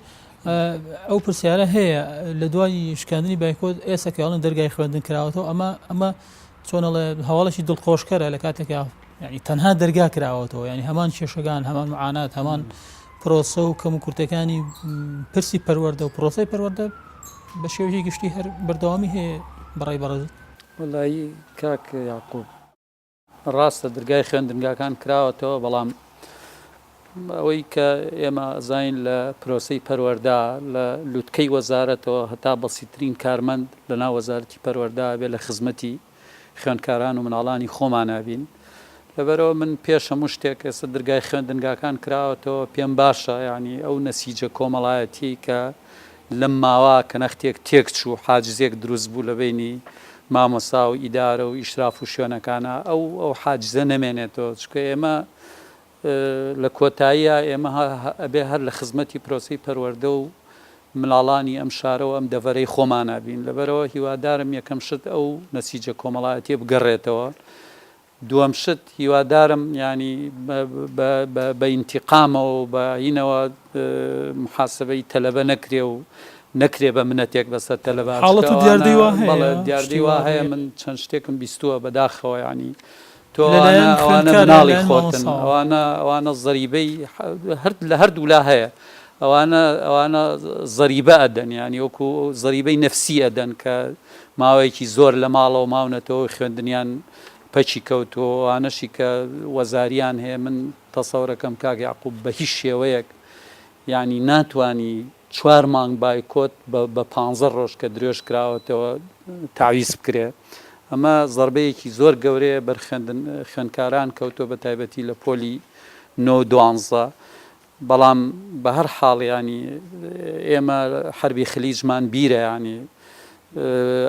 ئەو پرسیارە هەیە لە دوای شکاندنی بایکۆت ئێستا کە ئەڵێن دەرگای خوێندن کراوەتەوە ئەمە ئەمە چۆن ئەڵێ هەواڵێکی دڵخۆشکەرە لە کاتێکا یعنی تەنها دەرگا کراوەتەوە یعنی هەمان کێشەکان هەمان معانات هەمان پرۆسە و کەم و کورتەکانی پرسی پەروەردە و پرۆسەی پەروەردە بە شێوەیەکی گشتی هەر بەردەوامی هەیە بەڕای بەڕێزت؟ وەڵایی کاک یاقوب ڕاستە درگای خوێندنگاکان کراوەتەوە بەڵام ئەوەی کە ئێمە ئەزانین لە پرۆسەی پەروەردە لە لوتکەی وەزارەتەوە هەتا بەسیترین کارمەند لە ناو وەزارەتی پەروەردە بێ لە خزمەتی خوێندکاران و مناڵانی خۆمانا بین لەبەرئەوە من پێش هەموو شتێک ئێستا درگای خوێندنگاکان کراوەتەوە پێم باشە یانی ئەو نەسیجە کۆمەڵایەتیەی کە لەم ماوە کە نەختێک تێکچوو حاجزێک دروست بوو لە بەینی مامۆستا و ئیدارە و ئیشراف و شوێنەکانا ئەو ئەو حاجزە نەمێنێتەوە چونکە ئێمە لە کۆتاییا ئێمە ئەبێ هەر لە خزمەتی پرۆسەی پەروەردە و مناڵانی ئەم شارە و ئەم دەڤەرەی خۆمانا بین. لەبەرئەوە هیوادارم یەکەم شت ئەو نەسیجە کۆمەڵایەتیە بگەڕێتەوە. دووەم شت هیوادارم یانی بە ئینتیقامەوە و بە هینەوە محاسبەی تەلەبە نەکرێ و نەکرێ بە منەتێک بەسەر تەلەبە. حاڵەت و دیاردەی وا هەیە؟ بەڵێ دیاردەی وا هەیە من چەند شتێکم بیستووە بەداخەوە یانی تۆ لەلایەن ئەوانە ئەوانە خوێندکار یان مناڵی لایەن خۆتن مامۆستاوە؟ ئەوانە ئەوانە زەریبەی هەر لە هەردوولا هەیە ئەوانە ئەوانە زەریبە ئەدەن یانی وەکو زەریبەی نەفسی ئەدەن کە ماوەیەکی زۆر لە ماڵەوە ماونەتەوە خوێندنیان پەکی کەوتووە ئەوانەشی کە وەزاریان هەیە من تەسەورەکەم کاک یەعقوب بە هیچ شێوەیەک یانی ناتوانی چوار مانگ بایکۆت بە پانزە ڕۆژ کە درێژ کراوەتەوە تەعویز بکرێ ئەمە زەربەیەکی زۆر گەورەیە بەر خوێندن خوێندکاران کەوتووە بە تایبەتی لە پۆلی نۆ و دوانزە بەڵام بە هەر حاڵ یانی ئێمە حەربی خلیجمان بیرە یانی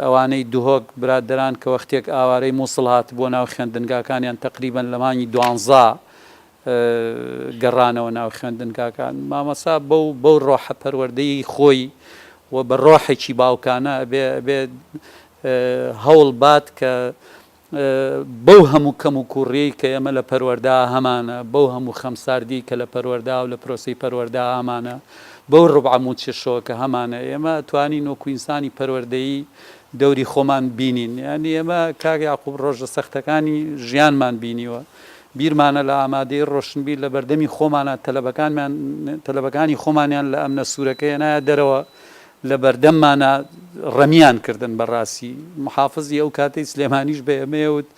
ئەوانەی دهۆک برادەران کە وەختێک ئاوارەی موسڵ هاتبووە ناو خوێندنگاکانیان تەقریبەن لە مانگی دوانزە گەڕانەوە ناو خوێندنگاکان. مامۆستا بەو بەو ڕۆحە پەروەردەیی خۆی و بە ڕۆحێکی باوکانە ئەبێ ئەبێ هەوڵ بات کە بەو هەموو کەموکووڕیەی کە ئێمە لە پەروەردە هەمانە، بەو هەموو خەمساردیەی کە لە پەروەردە و لە پرۆسەی پەروەردە هەمانە، بەو ڕوبعە مووچەشەوە کە هەمانە، ئێمە ئەتوانین وەکوو ئینسانی پەروەردەیی دەوری خۆمان بینین. یانی ئێمە کاک یاقوب ڕۆژە سەختەکانی ژیانمان بینیوە. بیرمانە لە ئامادەیی ڕۆشنبیر لە بەردەمی خۆمانا تەلەبەکانمان تەلەبەکانی خۆمانیان لە ئەمنە سوورەکە هێنایە دەرەوە لە بەردەممانا ڕەمیان کردن بە ڕاستی محافزی ئەو کاتەی سلێمانیش بە ئێمەیە وت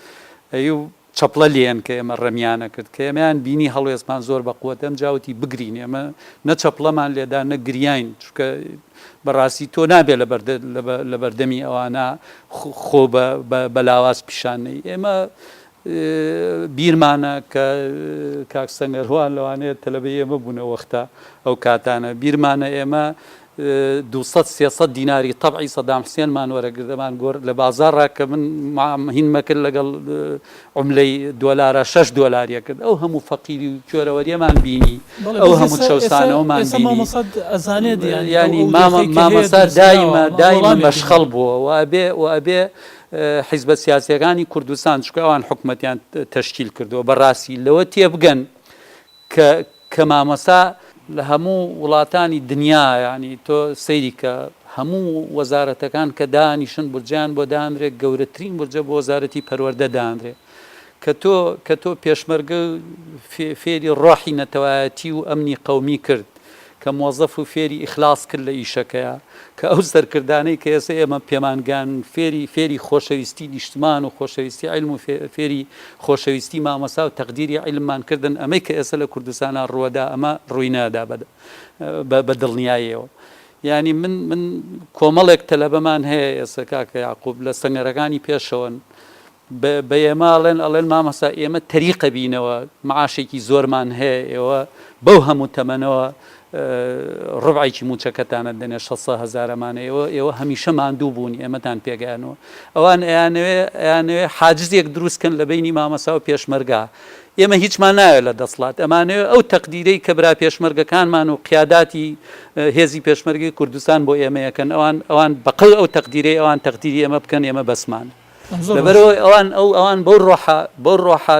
ئەیو چەپڵە لێن کە ئێمە ڕەمیانە کرد کە ئێمەیان بینی هەڵوێستمان زۆر بە قوەتە ئەمجا وتی بگرین ئێمە نە چەپڵەمان لێدا نە گریاین چونکە بەڕاستی تۆ نابێ لە بەردەمی ئەوانە خۆ بە لاواز پیشان نەی ئێمە. بیرمانە کە کاک سەنگەروان لەوانەیە تەلەبەی ئێمە بوون ئەو وەختە ئەو کاتانە بیرمانە ئێمە 200 300 دیناری تەبعی سەدام حسێنمان وەرەگرت ئەمان گۆر لە بازاڕا کە من هینمە کرد لەگەڵ عوملەی دۆلارا شەش دۆلاریە کرد ئەو هەموو فەقیری و کوێرەوەریەمان بینی بەڵێ ئەو بەس هەموو ئێستا ئێستا چەوسانەوەمان ئێستا بینی مامۆستا ئەزانێت یانی ئەو یانی ئەو مامە دۆخەی کە هەیە مامۆستا دروست کراوە دایمە ئەمە دایمە وەڵامێکی مەشخەڵ بووە و ئەبێ و ئەبێ حیزبە سیاسیەکانی کوردستان چونکە ئەوان حکومەتیان تەشکیل کردووە بەڕاستی لەوە تێبگەن کە کە مامۆستا لە هەموو وڵاتانی دنیا یانی تۆ سەیری کە هەموو وەزارەتەکان کە دانیشن بورجەیان بۆ دانرێ گەورەترین بورجە بۆ وەزارەتی پەروەردە دانرێ کە تۆ کە تۆ پێشمەرگە فێری ڕۆحی نەتەوایەتی و ئەمنی قەومی کرد کە مۆزەف و فێری ئیخلاص کرد لە ئیشەکەیا کە ئەو سەرکردانەی کە ئێستا ئێمە پێمان گان فێری فێری خۆشەویستی نیشتمان و خۆشەویستی عیلم و فێری خۆشەویستی مامۆستا و تەقدیری عیلممان کردن ئەمەی کە ئێستا لە کوردستانا ڕووەدا ئەمە ڕووی نادا بە بە دڵنیاییەوە یانی من من کۆمەڵێک تەلەبەمان هەیە ئێستا کاکە یاقوب لە سەنگەرەکانی پێشەوەن بە ئێمە ئەڵێن ئەڵێن مامۆستا ئێمە تەریقە بینەوە معاشێکی زۆرمان هەیە ئێوە بەو هەموو تەمەنەوە ڕبعێکی موچەکەتانە دەنێ 600 هەزارەمانە ئێوە ئێوە هەمیشە ماندوو بوون ئێمەتان پێگەیانەوە ئەوان ئەیانەوێ ئەیانەوێ حاجزێک دروستکەن لە بینی مامەسا و پێشمەرگا ئێمە هیچمان ناوێت لە دەسڵات ئەمانەوێ ئەو تەقدیرەی کە برا پێشمەرگەکانمان و قیاداتی هێزی پێشمەرگەی کوردستان بۆ ئێمەیەکەن ئەوان ئەوان بەقەو ئەو تەقدیرەی ئەوان تەقدیری ئێمە بکەن ئێمە بەسمان لەبەرئەوەی ئەوان ئەو ئەوان بەو ڕۆحە بەو ڕۆحە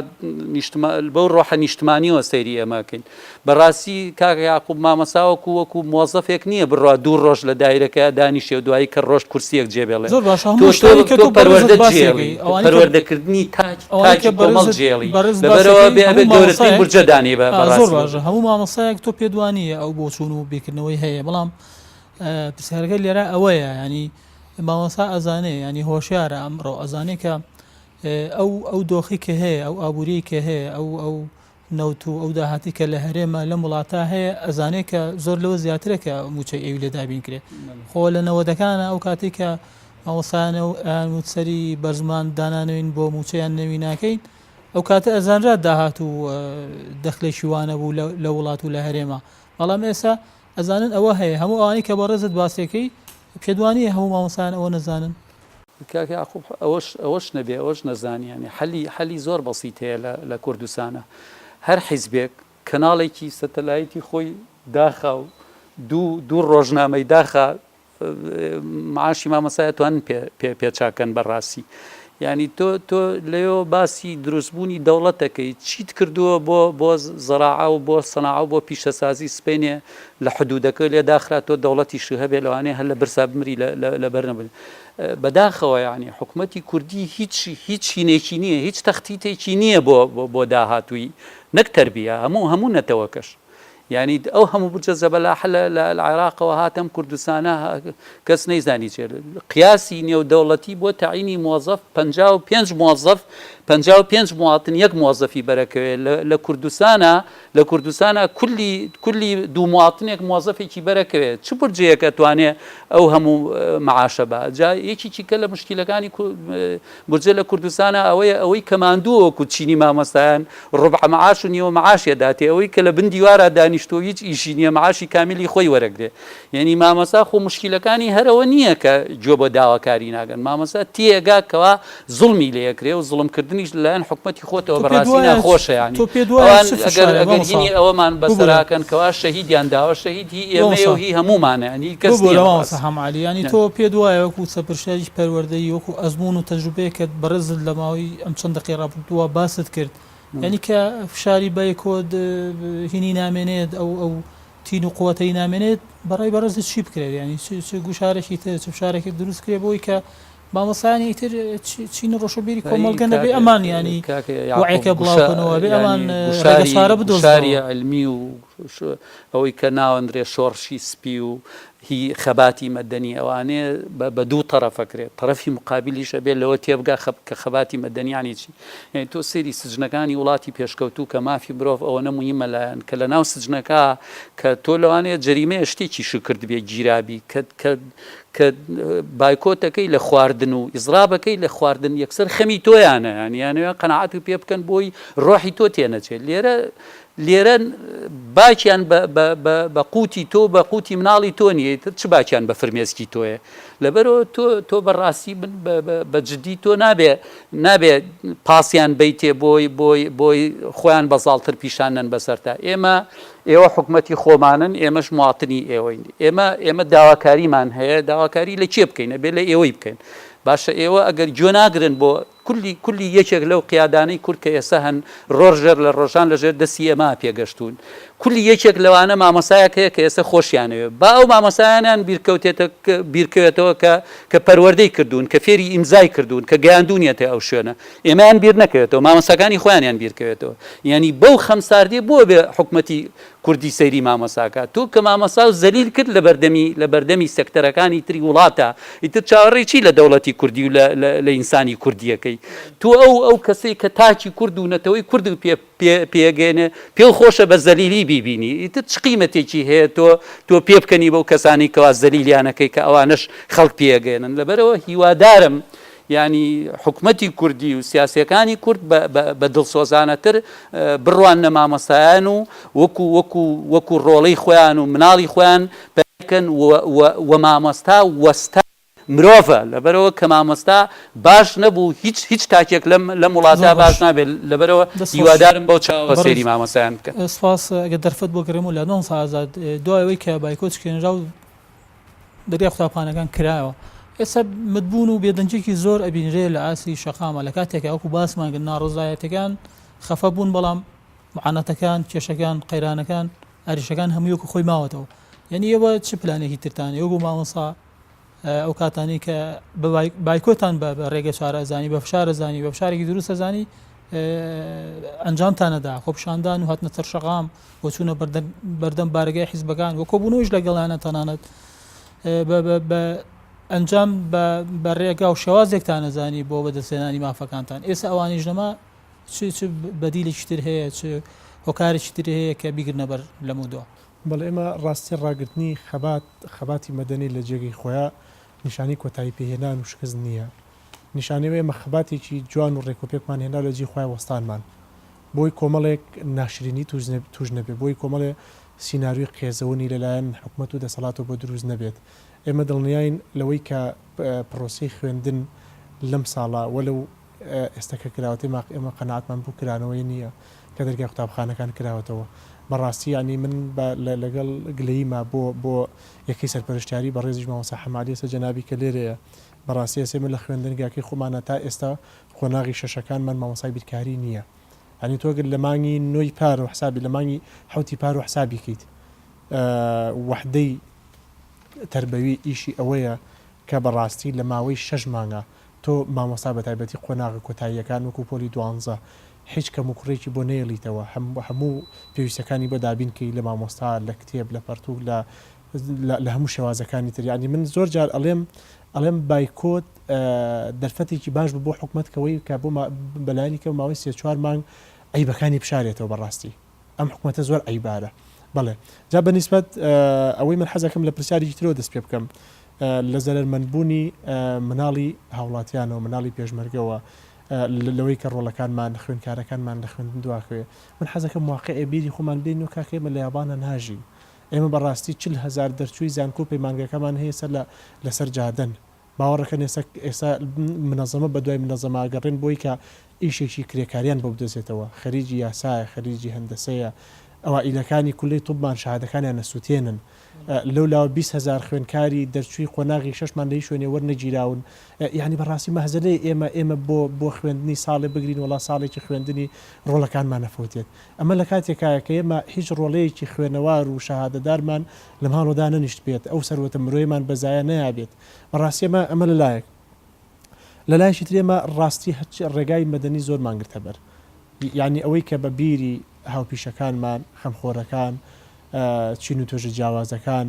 نیشتما بەو ڕۆحە نیشتمانیەوە سەیری ئێمە ئەکەین بەڕاستی کاکە یاقوب مامۆستا وەکو وەکو مۆزەفێک نییە بڕوا دوو ڕۆژ لە دایرەکەیا دانیشێ و دوایی کە ڕۆشت کورسیەک جێ بێڵێ زۆر باشە تۆ هەموو تۆ شتانی کە تۆ تۆ بەڕێزت پەروەردە باسی جێڵی ئەکەی ئەوانەی کە پەروەردەکردنی تاک ئەوانەی تاکی کە کۆمەڵ بەڕێزت جێڵی بەڕێزت باسی لەبەرئەوە ئەکەی بێ ئەبێ هەموو گەورەترین مامۆستایەک بورجە دانێی بە ئا زۆر بەڕاستی باشە هەموو مامۆستایەک تۆ پێت وانییە ئەو بۆچوون و بیرکردنەوەی هەیە بەڵام پرسیارەکە لێرە ئەوەیە ینی مامۆستا ئەزانێ ینی هۆشیارە ئەمڕۆ ئەزانێ کە ئەو ئەو دۆخی کە هەیە ئەو ئابووری کە هەیە ئەو ئەو نەوت و ئەو داهاتی کە لە هەرێمە لەم وڵاتە هەیە ئەزانێ کە زۆر لەوە زیاترە کە موچەی ئەوی لێ دابین کرێ خۆ لە نەوەدەکانە ئەو کاتێک کە مامۆستایانە و ئەیان سەری بەرزمان دانانەوین بۆ موچەیان نەوی ناکەین ئەو کاتە ئەزانرا داهات و دەخلێکی وانە بوو لە وڵات و لە هەرێمە بەڵام ئێستا ئەزانن ئەوە هەیە هەموو ئەوانەی کە بەڕێزت باسیەکەی پێت وانیە هەموو مامۆستایان ئەوە نەزانن؟ کاک یاقوب ئەوەش ئەوەش نەبێ ئەوەش نەزانی یانی حەلی حەلی زۆر بەسیت هەیە لە لە کوردستانا هەر حیزبێک کەناڵێکی سەتەلایتی خۆی داخا و دوو دوو ڕۆژنامەی داخا معاشی مامۆستای ئەتوانن پێ پێ پێ چاکەن بەڕاستی یانی تۆ تۆ لەوێوە باسی دروستبوونی دەوڵەت دەکەی چیت کردووە بۆ بۆ زەراعە و بۆ سەناعە و بۆ پیشەسازی سبەینێ لە حدودەکە لێ داخرا تۆ دەوڵەتیش هەبێ لەوانەیە هەر لە برسا بمری لە لەبەر نەبن بەداخەوە یانی حکومەتی کوردی هیچ هیچ هینێکی نییە هیچ تەختیتێکی نییە بۆ بۆ داهاتووی نەک تەربیە هەموو هەموو نەتەوەکەش یانی ئەو هەموو بودجە زەبەلاحە لە لە عێراقەوە هاتە ئەم کوردستانە کەس نەیزانی چێ قیاسی نێودەوڵەتی بۆ تەعینی مۆزەف 55 مۆزەف 55 مواطن یەک مۆزەفی بەرەکەوێ لە کوردستانە لە کوردستانە کولی کولی دوو مواطنێک مۆزەفێکی بەرەکەوێ چ بودجەیەک ئەتوانێ ئەو هەموو معاشە با جا یەکێکی کە لە مشکیلەکانی بودجە لە کوردستانە ئەوەیە ئەوەی کە ماندووە وەکو چینی مامۆستایان ڕوبعە معاش و نیوە معاشی ئەداتێ ئەوەی کە لە بن دیوارا دانیشتووە و هیچ ئیشی نییە معاشی کامیلی خۆی وەرەگرێ یەنی مامۆستا خۆ موشکیلەکانی هەر ئەوە نییە کە گوێ بۆ داواکاری ناگەن مامۆستا تێئەگا کەوا زوڵمی لێ ئەکرێ و زوڵم کردنیش لە لایەن حکومەتی خۆتەوە تۆ بە پێت ڕاستی وایە ناخۆشە یانی تۆ پێت وایە ئەوان چ ئەگەر فشارێک ئەگەر مامۆستا هینی ئەوەمان ببورە بەسەراکەن کەوا شەهیدیان داوە شەهید هی ئێمەیە و مامۆستا هی هەموومانە یانی هی کەس نییە ببورە بە مامۆستا ڕاستی حەمە عەلی یانی تۆ پێت وایە وەکوو سەرپەرشتیاری پەروەردەیی وەکوو ئەزموون و تەجروبەیەکت بەڕێزت لە ماوەی ئەم چەند دەقەی ڕابردووە باست کرد یانی کە فشاری بایکۆت هینی نامێنێت ئەو ئەو تین و قوتەی نامێنێت بەڕای بەڕێزت چی بکرێت یانی چ گوشارێکی تر چ فشارێکی دروست کرێ بۆی کە مامۆستایانی ئیتر چین ڕۆشنبیری کۆمەڵگە نەبێ ئەمان ینی وعێکە بڵاوکەنەوە بێ ئەمان ڕێگەچارە گوشاری بدۆزنەوە. عیلمی و ئەوەی کە ناوەندرێ شۆڕشی سپی و. هی خەباتی مەدەنی ئەوانەیە بە دوو تەڕەف ئەکرێ تەڕەفی موقابیلیش ئەبێ لەوە تێبگا کە خەباتی مەدەنی یانی چی یانی تۆ سەیری سجنەکانی وڵاتی پێشکەوتوو کە مافی مرۆڤ ئەوەنە موهیمە لایان کە لە ناو سجنەکە کە تۆ لەوانەیە جەریمەیە شتێکیشت کردبێ گیرابی کە کە کە بایکۆتەکەی لە خواردن و ئیزرابەکەی لە خواردن یەکسەر خەمی تۆیانە یانی یانەوێ قەناعەت پێ بکەن بۆی ڕۆحی تۆ تێنەچێت لێرە لێرە باکیان بە بە بە بە قوتی تۆ بە قوتی مناڵی تۆ نییە ئیتر چ باکیان بە فرمێسکی تۆیە لەبەرەوە تۆ تۆ بە ڕاستی من بە بە بە جدی تۆ نابێ نابێ پاسیان بەیتێ بۆی بۆی بۆی خۆیان بە زاڵتر پیشان نەن بەسەرتا ئێمە ئێوە حکومەتی خۆمانن ئێمەش مواطنی ئێوەین ئێمە ئێمە داواکاریمان هەیە داواکاری لە کێ بکەین ئەبێ لە ئێوەی بکەین باشە ئێوە ئەگەر گوێ ناگرن بۆ کولی کولی یەکێک لەو قیادانەی کورد کە ئێستا هەن ڕۆژێر لە ڕۆژان لە ژێر دەستی ئێمە پێگەشتوون کولی یەکێک لەوانە مامۆستایەک هەیە کە ئێستا خۆشیانەوێ با ئەو مامۆستایانیان بیرکەوتێتە بیرکەوێتەوە کە کە پەروەردەی کردوون کە فێری ئیمزای کردوون کە گەیاندوونیەتە ئەو شوێنە ئێمەیان بیر نەکەوێتەوە مامۆستاکانی خۆیانیان بیرکەوێتەوە یانی بەو خەمساردیە بۆ بێ حکومەتی کوردی سەیری مامۆستا کە تۆ کە مامۆستا و زەلیل کرد لە بەردەمی لە بەردەمی سێکتەرەکانی تری وڵاتە ئیتر چاوەڕێی چی لە دەوڵەتی کوردی و لە لە ئینسانی کوردیەکەی تۆ ئەو ئەو کەسەی کە تاکی کورد و نەتەوەی کورد پێ پێ پێگەێنێ پێو خۆشە بە زەلیلی بیبینی ئیتر چ قیمەتێکی هەیە تۆ تۆ پێ بکەنی بەو کەسانی کەوا زەلیلیانەکەی کە ئەوانەش خەڵک پێگەێنن لەبەرەوە هیوادارم یانی حکومەتی کوردی و سیاسیەکانی کورد بە دڵسۆزانەتر بڕواننە مامۆستایان و وەکو وەکو وەکو ڕۆڵەی خۆیان و مناڵی خۆیان بکەن و مامۆستا وەستا مرۆڤە لەبەرەوە کە مامۆستا باش نەبوو هیچ هیچ تاکێک لەم لەم وڵاتە باش نابێت لەبەرەوە هیوادارم بەو چاوە سەیری مامۆستایان بکەن. سپاس ئەگەر دەرفەت بۆ گەڕێمەوە لە مامۆستا ئازاد دوای ئەوەی کە بایکۆت شکێنرا و دەرگای قوتابخانەکان کرایەوە ئێستا متبوون و بێدەنگیەکی زۆر ئەبینرێ لە ئاستی شەقامە لە کاتێکا وەکو باسمان کرد ناڕەزایەتەکان خەفە بوون بەڵام معاناتەکان کێشەکان قەیرانەکان ئاریشەکان هەمووی وەکو خۆی ماوەتەوە یعنی ئێوە چ پلانێکی ترتان هەیە وەکو مامۆستا ئەو کاتانەی کە بایکۆتان بە ڕێگە چارە زانی بە فشارە زانی بە فشارێکی دروستە زانی ئەنجامتان نەدا خۆپیشاندان و هاتنە سەر شەقام و چوونە بەردەم بارەگای حیزبەکان و کۆبوونەوەیش لەگەڵیانە تەنانەت بە ئەنجام بە ڕێگا و شێوازێکتان نەزانی بۆ بەدەستهێنانی مافەکانتان ئێستا ئەوانیش نەما چ چ بەدیلێکی تر هەیە چ هۆکارێکی تر هەیە کە بیگرنە بەر لەمەودوا؟ بەڵێ ئێمە ڕاستی ڕاگرتنی خەبات خەباتی مەدەنی لە جێگەی خۆیا نیشانەی کۆتایی پێهێنان و شکست نییە نیشانەی ئەوەیە ئێمە خەباتێکی جوان و ڕێکوپێکمان هێنا لە جێی خۆیا وەستانمان بۆی کۆمەڵێک ناشرینی توش نەبێ، بۆی کۆمەڵێ سیناریۆی قێزەونی لەلایەن حکومەت و دەسەڵاتەوە بۆ دروست نەبێت. ئێمە دڵنیاین لەوەی کە پرۆسەی خوێندن لەم ساڵە وەلەو ئێستا کە کراوەتە ئێمە قەناعەتمان بەو کرانەوەیە نییە کە دەرگای قوتابخانەکان کراوەتەوە. بەڕاستی یانی من بە لەگەڵ گلەییما بۆ بۆ یەکەی سەرپەرشتیاری بەڕێزیش مامۆستا حەمە عەلی ئێستا جەنابی کە لێرەیە بەڕاستی ئێستا ئێمە لە خوێندنگاکەی خۆمانا تا ئێستا قۆناغی شەشەکانمان مامۆستای بیرکاری نییە یانی تۆ گەر لە مانگی نۆی پارەوە حسابی لە مانگی حەوتی پارەوە حسابی کەیت وەحدەی تەربەوی ئیشی ئەوەیە کە بەڕاستی لە ماوەی شەش مانگا تۆ مامۆستا بەتایبەتی قۆناغە کۆتاییەکان وەکو پۆلی دوانزە هیچ کەموکوڕیەکی بۆ نەیەڵیتەوە هەموو پێویستەکانی بۆ دابین کەی لە مامۆستا لە کتێب لە پەرتوک لە لە هەموو شێوازەکانی تر یانی من زۆر جار ئەڵێم ئەڵێم بایکۆت دەرفەتێکی باش بوو بۆ حکومەت کەوەی کە بۆ بەلایەنی کەم ماوەی سێ چوار مانگ عەیبەکانی بشارێتەوە بەڕاستی ئەم حکومەتە زۆر عەیبارە بەڵێ جا بە نیسبەت ئەوەی من حەزەکەم لە پرسیارێکی ترەوە دەست پێ بکەم لە زەرەرمەندبوونی مناڵی هاوڵاتیانەوە مناڵی پێشمەرگەوە لەوەی کە ڕۆڵەکانمان خوێندکارەکانمان لە خوێندن دواکەوێ من حەزەکەم واقعێ بیری خۆمان بێنەوە کاکە ئێمە لە یابانە ناژین ئێمە بەڕاستی 40 هەزار دەرچووی زانکۆ و پەیمانگەکەمان هەیە سەر لە لەسەر جادەن باوەڕەکەن ئێستا ئێستا منەزەمە بەدوای منەزەمە ئەگەڕێن بۆی کە ئیشێکی کرێکاریان بۆ بدۆزێتەوە خەریجی یاسایە خەریجی هەندەسەیە ئەوائیلەکانی کولەی طبمان شەهادەکانیان ئەسوتێنن لەو لاوە 20 هەزار خوێندکاری دەرچووی قۆناغی شەشمان لە هیچ شوێنێ وەرنەگیراون یانی بەڕاستی مەهزەلەیە ئێمە ئێمە بۆ بۆ خوێندنی ساڵێ بگرین وەڵا ساڵێکی خوێندنی ڕۆڵەکانمان ئەفەوتێت ئەمە لە کاتێکایە کە ئێمە هیچ ڕۆڵەیەکی خوێنەوار و شەهادەدارمان لە ماڵەوە دانەنیشتبێت، ئەو سەروەتە مرۆیەمان بە زایە نەیابێت. بەڕاستی ئەمە ئەمە لە لایەک. لە لایەکی تر ئێمە ڕاستی هەرچ ڕێگای مەدەنی زۆرمان گرتە بەر. یانی ئەوەی کە بە بیری هاوپیشەکانمان، خەمخۆرەکان، چین و توێژە جیاوازەکان.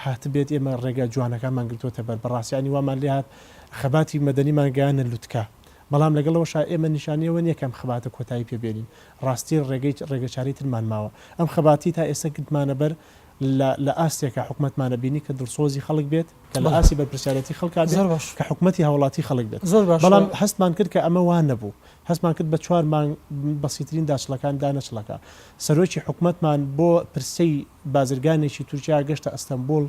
هاتبێت ئێمە ڕێگا جوانەکانمان گرتووەتە بەر، بەڕاستی یانی وامان لێهات خەباتی مەدەنیمان گەیاندە لوتکە، بەڵام لەگەڵ ئەوەشا ئێمە نیشانەی ئەوە نییە کە ئەم خەباتە کۆتایی پێ بێنین، ڕاستی ڕێگەی ڕێگەچارەی ترمان ماوە. ئەم خەباتەی تا ئێستا گرتمانە بەر لە لە ئاستێکا حکومەتمانە بینی کە دڵسۆزی خەڵک بێت، کە لە بەڵێ. ئاستی بەرپرسیارێتی خەڵکا بێت، زۆر باش. کە حکومەتی هاوڵاتی خەڵک بێت. زۆر باشە. بەڵام هەستمان کرد کە ئەمە وا نەبوو. هەستمان کرد بە چوار مانگ بەسیترین داچڵەکان دانەچڵەکا. سەرۆکی حکومەتمان بۆ پرسەی بازرگانێکی تورکیا گەشتە ئەستەنبوڵ،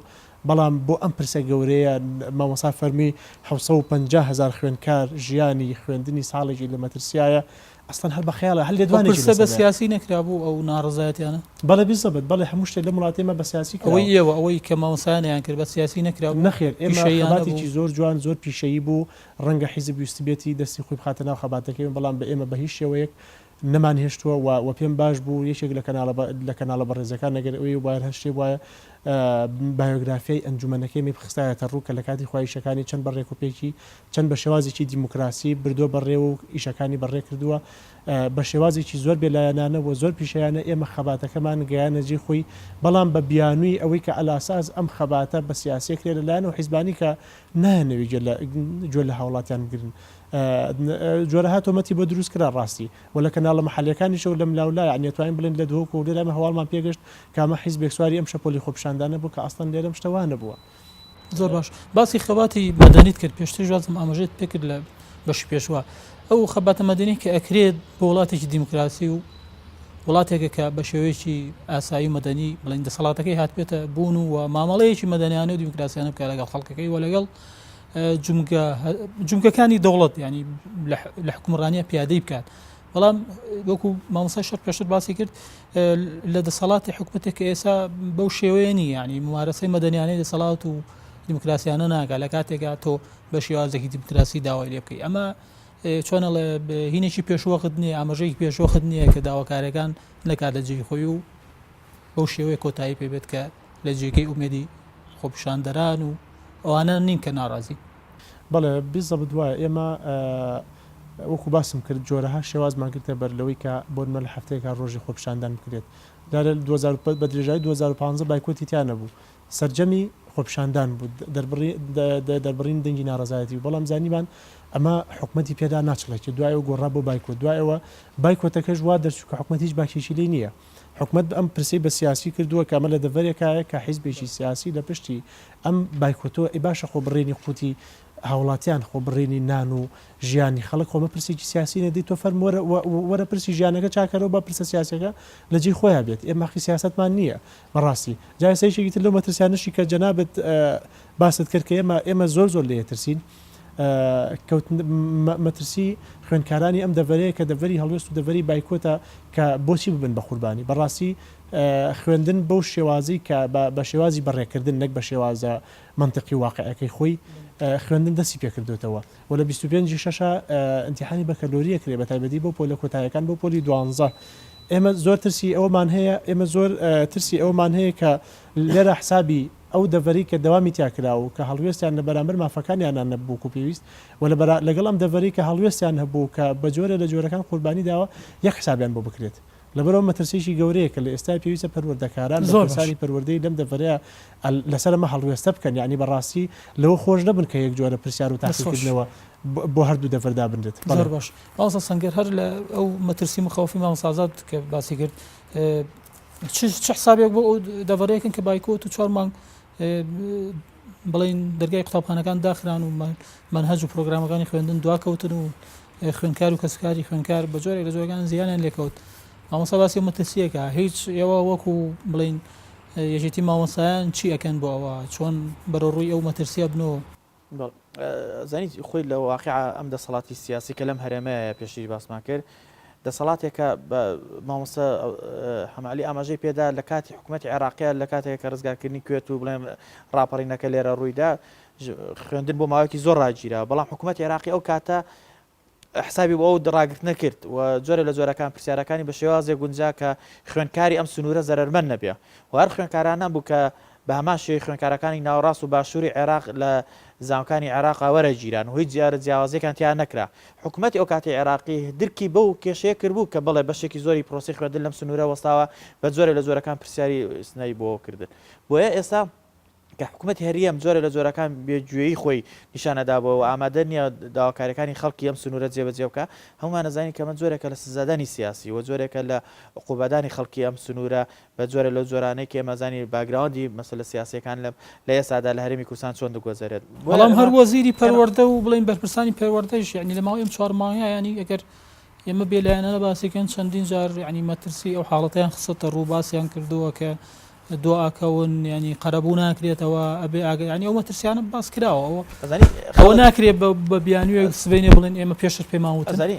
بەڵام بۆ ئەم پرسە گەورەیە مامۆستا فەرمی 750 هەزار خوێندکار ژیانی خوێندنی ساڵێکی لە مەترسیایە، ئەسڵەن هەر بە خەیاڵە هەر ئەو لێدوانێکی پرسە بە لەسەر هەیە. سیاسی نەکرابوو ئەو ناڕەزایەتیانە؟ بەڵێ بیزەبت، بەڵێ هەموو شتێک لەم وڵاتەی ئێمە بە سیاسی ئەوەی کراوە. ئێوە، ئەوەی کە مامۆستایان ئەیانکرد بە سیاسی نەکرابوو؟ نەخێر، ئێمە پیشەییانە خەباتێکی بوو؟ زۆر جوان، زۆر پیشەیی بوو، ڕەنگە حیزب ویستبێتی دەستی خۆی بخاتە ناو خەباتەکەی بەڵام بە ئێمە بە هیچ شێوەیەک نەمان هێشتووە و وە پێم باش بوو یەکێک لە کەناڵە لە کەناڵە بەڕێزەکان ئەگەر ئەوێ بوایە هەر شتێ بوایە بایۆگرافیای ئەنجومەنەکەی مەی بخستایەتە ڕوو کە لە کاتی خوا ئیشەکانی چەند بە ڕێک و پێکی چەند بە شێوازێکی دیموکراسی بردووە بەڕێوە و ئیشەکانی بەڕێ کردووە بە شێوازێکی زۆر بێلایەنانە و زۆر پیشەیانە ئێمە خەباتەکەمان گەیانە جێی خۆی بەڵام بە بیانووی ئەوەی کە ئەلاساس ئەم خەباتە بە سیاسیە کرێ لە لایەن ئەو حیزبانی کە نایانەوێ گوێ لە گوێ لە هاوڵاتیان بگرن جۆرەها تۆمەتی بۆ دروست کرا ڕاستی و لە کەناڵە مەحەلیەکانیشەوە لەم لاو لا یانی ئەتوانین بڵێین لە دهۆک و لێرە ئەمە هەواڵمان پێگەشت کە ئەمە حیزبێک سواری ئەم شەپۆلی خۆپیشاندانە بوو کە ئەسڵەن لێرە ئەم شتە وا نەبووە. زۆر باش باسی خەباتی مەدەنیت کرد پێشتریش وازم ئاماژەت پێکرد لە بەشی پێشوە ئەو خەباتە مەدەنی کە ئەکرێت بۆ وڵاتێکی دیموکراسی و وڵاتێکە کە بە شێوەیەکی ئاسایی و مەدەنی بڵین دەسەڵاتەکەی هاتبێتە بوون و مامەڵەیەکی مەدەنیانە و دیموکراسیانە بکە لەگەڵ خەڵکەکەی و لەگەڵ جومگە جومگەکانی دەوڵەت ینی لە حکومڕانیە پیادەی بکات بەڵام وەکو مامۆسای شەر پێشتر باسی کرد لە دەسەڵاتی حکوومەتێک کە ئێسا بەو شێوەیە نیە ینی ممارەسەی مەدەنیانەی دەسەڵات و دیموکراسیانە ناکە لە کاتێکا تۆ بە شێوازێکی دیموکراسی داوای لێ بکەی ئەمە چۆنەڵێ هینێکی پێشوەخت نییە ئاماژەیەکی پێشوەخت نییە کە داواکارەکان نەکات لە جێی خۆی و بەو شێوەیە کۆتایی پێبێت کە لە جێگەی ئومێدی خۆپیشاندەران و ئەوانە نین کە ناڕازین. بەڵێ بیزەبت وایە ئێمە وەکو باسم کرد جۆرەها شێوازمان گرتە بەر لەوەی کە بۆ نمونە لە هەفتەیەکا ڕۆژی خۆپیشاندان بکرێت جارێ بە درێژایی 2015 بایکۆتی تیا نەبوو سەرجەمی خۆپیشاندان بوو دەربڕی دەربڕینی دەنگی ناڕەزایەتی بوو بەڵام زانیمان ئەمە حکومەتی پێدا ناچڵێکێت دوای ئەوە گۆڕا بۆ بایکۆت دوای ئەوە بایکۆتەکەش وا دەرچوو کە حکومەت هیچ باکێکی لێی نییە حکومەت ئەم پرسەی بە سیاسی کردووە کە ئەمە لە دەڤەرێکایە کە حیزبێکی سیاسی لە پشتی ئەم بایکۆتەوە ئەی باشە خۆ بڕینی قوتی هاوڵاتیان خۆ بڕینی نان و ژیانی خەڵک خۆ ئەمە پرسێکی سیاسی نیە دەی تۆ فەرموو وەرە وەرە پرسی ژیانەکە چاکەرەوە با پرسە سیاسیەکە لە جێی خۆیا بێت ئێمە حەقی سیاسەتمان نییە بەڕاستی جا ئێستا یەکێکی تر لەو مەترسیانەشی کە جەنابت باست کرد کە ئێمە ئێمە زۆر زۆر لێ ترسین کەوتن مەترسی خوێندکارانی ئەم دەڤەرەیە کە دەڤەری هەڵوێست و دەڤەری بایکۆتە کە بۆچی ببن بە قوربانی بەڕاستی خوێندن بەو شێوازەی کە بە شێوازی بەڕێکردن نەک بە شێوازە مەنتقی و واقعەکەی خۆی خوێندن دەستی پێکردوێتەوە و لە 25 شەشە ئیمتیحانی بەکەلۆریە کرێ بە تایبەتی بۆ پۆلە کۆتایەکان بۆ پۆلی دوانزە ئێمە زۆر ترسی ئەومان هەیە ئێمە زۆر ترسی ئەومان هەیە کە لێرە حسابی ئەو دەڤەرەی کە دەوامی تیا کرا و کە هەڵوێستیان لە بەرامبەر مافەکانیانا نەبوو وەکو پێویست و لە بەرا لەگەڵ ئەم دەڤەرەی کە هەڵوێستیان هەبوو و کە بە جۆرێ لە جۆرەکان قوربانی داوە یەک حسابیان بۆ بکرێت. لەبەرئەوە مەترسییەکی گەورەیە کە لە ئێستایا پێویستە پەروەردەکاران، زۆر باش. بەرپرسانی پەروەردەی لەم دەڤەرەیا لەسەر ئەمە هەڵوێستە بکەن، یەعنی بە ڕاستی لەوە خۆش نەبن کە یەک جۆرە پرسیار و دەست خۆش. تاقیکردنەوە بۆ هەردوو دەڤەر دابنرێت. بەڵێ. زۆر باش. مامۆستا سەنگەر هەر لە ئەو مەترسی مخەوفی مامۆستا ئازاد کە باسی کرد چ چ حسابێک بۆ ئەو دەڤەرەیەکن کە بایکۆت و چوار مانگ بڵین دەرگای قوتابخانەکان داخران و مەنهەج و پرۆگرامەکانی خوێندن دواکەوتن و خوێندکار و کەسکاری خوێندکار بە جۆرێک لە جۆرەکان زیانیان لێکەوت مامۆستا باسی مەترسیەکە هیچ ئێوە وەکو بڵین یەکێتی مامۆستایان چی ئەکەن بۆ ئەوە چۆن بەرەو ڕووی ئەو مەترسیە بنەوە؟ بەڵێ زانیت خۆی لە واقیع ئەم دەسەڵاتی سیاسی کە لەم هەرێمەیە پێشتریش باسمان کرد دەسەڵاتێکە بە مامۆستا حەمەعەلی ئاماژەی پێدا لە کاتی حکوومەتی عێراقیە لە کاتێک کە ڕزگارکردنی کوێت و بڵێن ڕاپەڕینەکە لێرە ڕوویدا خوێندن بۆ ماوەیەکی زۆر ڕاگیرا بەڵام حکوومەتی عێراقی ئەو کاتە حسابی بۆ ئەو ڕاگرتنە کرد و جۆرێ لە جۆرەکان پرسیارەکانی بە شێوازێک گونجا کە خوێندکاری ئەم سنوورە زەرەرمەند نەبێ و هەر خوێندکارانە بوو کە بە هەمان شێوەی خوێندکارەکانی ناوەڕاست و باشووری عێراق لە زانکۆکانی عێراقا وەرەگیران و هیچ جارە جیاوازیەکان تیا نەکرا. حکومەتی ئەوکاتی عێراقی درکی بەو کێشەیە کردبوو کە بەڵێ بەشێکی زۆری پرۆسەی خوێندن لەم سنوورە وەستاوە بە جۆرێ لە جۆرەکان پرسیاری ئیستسنایی بۆ کردن. بۆیە ئێستا کە حکومەتی هەرێم جۆرێ لە جۆرەکان بێ گوێیی خۆی نیشان ئەدا بۆ و ئامادە نییە داواکاریەکانی خەڵکی ئەم سنوورە جێبەجێ بکا، هەموومان ئەزانین کە ئەمە جۆرێکە لە سزادانی سیاسی و جۆرێکە لە عقوبەدانی خەڵکی ئەم سنوورە بە جۆرێ لەو جۆرانەی کە ئێمە ئەزانین background ی مەسەلە سیاسیەکان لە لە ئێستادا لە هەرێمی کوردستان چۆن دەگۆزەرێت. بۆیە بەڵام هەر ئێمە وەزیری ئێمە. پەروەردە و بڵێین بەرپرسانی پەروەردەیش یانی لە ماوەی ئەم چوار مانگە یانی ئەگەر ئێمە بێلایەنانە باسی کەین چەندین جار یانی مەترسی ئەو حاڵەتەیان خستۆتە ڕوو باسیان کردووە کە دواکەون ینی قەرەبوو ناکرێتەوە ئەبێ ئاگە ینی ئەو مەترسیانە باس کراوە ئەوە ئەزانی ئەوە خەڵک ناکرێت بە بیانوویەک سبەینێ بڵێن ئێمە پێشتر پێمان وتن. ئەزانی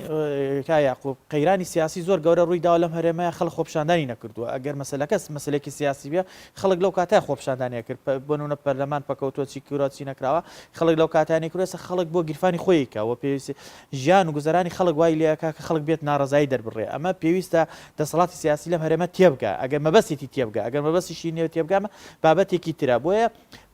کا یاقوب قەیرانی سیاسی زۆر گەورە ڕووی داوە لەم هەرێمە خەڵک خۆپیشاندانی نەکردووە ئەگەر مەسەلەکە مەسەلەیەکی سیاسی بێ خەڵک لەو کاتە خۆپیشاندانی ئەکرد بۆ نمونە پەرلەمان پەکەوتووە چی کراوە چی نەکراوە خەڵک لەو کاتە نەیکردووە ئێستا خەڵک بۆ گیرفانی خۆی کە وە پێویستی ژیان و گوزەرانی خەڵک وای لێ ئەکا کە خەڵک بێت ناڕەزایی دەربڕێ ئەمە پێویستە دەسەڵاتی سیاسی لەم هەرێمە تێبگا ئەگەر مەبەستێتی تێبگا ئەگەر مەبەستیشی نیە تێبگا ئەمە بابەتێکی ترە بۆیە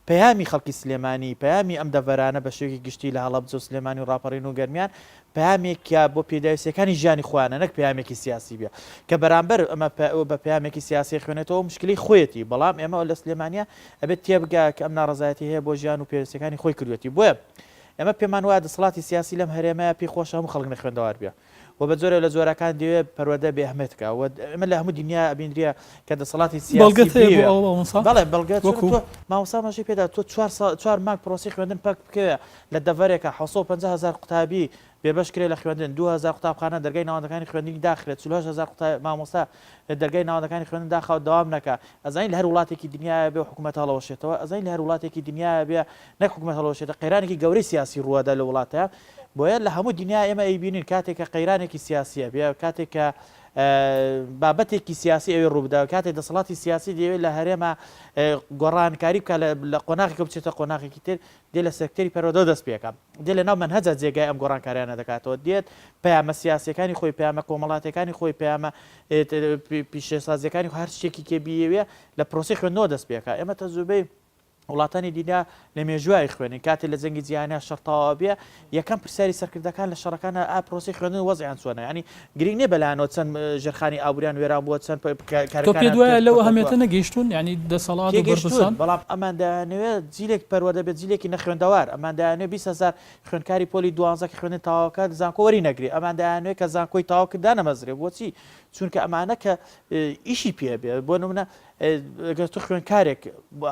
پەیامی خەڵکی سلێمانی پەیامی ئەم دەڤەرانە بە شێوەیەکی گشتی لە هەڵەبجە و سلێمانی و ڕاپەڕین و گەرمیان پەیامێکە بۆ پێداویستیەکانی ژیانی خۆیانە نەک پەیامێکی سیاسی بێ کە بەرامبەر ئەمە بە پەیامێکی سیاسی خوێنێتەوە مشکلی خۆیەتی بەڵام ئێمە لە سلێمانیا ئەبێت تێبگا کە ئەم ناڕەزایەتی هەیە بۆ ژیان و پێویستیەکانی خۆی کردوێتی بۆیە ئێمە پێمان وایە دەسەڵاتی سیاسی لەم هەرێمەیە پێی خۆشە هەموو خەڵک نەخوێندەوار بێ و بە جۆرێ لە جۆرەکان دەیەوێ پەروەردە بێ ئەهمێت کا و ئێمە لە هەموو دنیا ئەبینرێ کە دەسەڵاتی سیاسی بەڵگەت هەیە بۆ بیەوێ ئەوە مامۆستا؟ بەڵێ بەڵگە چونکە وەکوو؟ تۆ مامۆستا مەشی پێدا تۆ چوار ساڵ چوار مانگ پرۆسەی خوێندن پەک بکەوێ لە دەڤەرێکا 750 هەزار قوتابی بێبەش کرێ لە خوێندن، 2000 قوتابخانە دەرگای ناوەندەکانی خوێندنی داخرێ، 48 هەزار قوتا مامۆستا دەرگای ناوەندەکانی خوێندن داخا و دەوام نەکا، ئەزانی لە هەر وڵاتێکی دنیایا بێ و حکومەت هەڵەوەشێتەوە، ئەزانی لە هەر وڵاتێکی دنیایا بێ نەک حکومەت هەڵەوەشێتە قەیرانێکی گەورەی سیاسی ڕووەدا لە وڵاتە، بۆیە لە هەموو دنیا ئێمە ئەیبینین کاتێک کە قەیرانێکی سیاسی ئەبێ، کاتێک کە بابەتێکی سیاسی ئەوێ ڕووبدا، کاتێک دەسەڵاتی سیاسی دەیەوێت لە هەرێما گۆڕانکاری بکا لە قۆناغێکەوە بچێتە قۆناغێکی تر، دێ لە سێکتەری پەروەردەوە دەست پێ ئەکا، دێ لە ناو مەنهەجا جێگای ئەم گۆڕانکاریانە دەکاتەوە، دێت پەیامە سیاسیەکانی خۆی، پەیامە کۆمەڵاتیەکانی خۆی، پەیامە پیشەسازیەکانی خۆی، هەر شتێکی کێ بیەوێ لە پرۆسەی خوێندنەوە دەست پێ ئەکا. ئێمە تەجروبەی وڵاتانی دنیا لە مێژووە ئەیخوێنین، کاتێ لە جەنگی جیهانیا شەڕ تەواو ئەبێ، یەکەم پرسیاری سەرکردەکان لە شەڕەکانە ئا پرۆسەی خوێندن وەزعیان چۆنە؟ یانی گرینگ نیە بەلایانەوە چەند ژێرخانی ئابووریان وێران بووە، چەند تۆ کارەکانیان پێت وایە لەو پەککەوتووە. ئەهمیەتە نەگەیشتوون؟ یانی دەسەڵات و تێگەیشتوون، بەرپرسان؟ بەڵام ئەمان دەیانەوێت جیلێک پەروەردە بێت، جیلێکی نەخوێندەوار، ئەمان دەیانەوێت 20 هەزار خوێندکاری پۆلی دوانزە کە خوێندن تەواوەکات زانکۆ وەری نەگرێ، ئەمان دەیانەوێت کە زانکۆی تەواو کرد دانەمەزرێ، بۆچی؟ چونکە ئەمانە کە ئیشی پێ بێ، بۆ نمونە گەر تۆ خوێندکارێک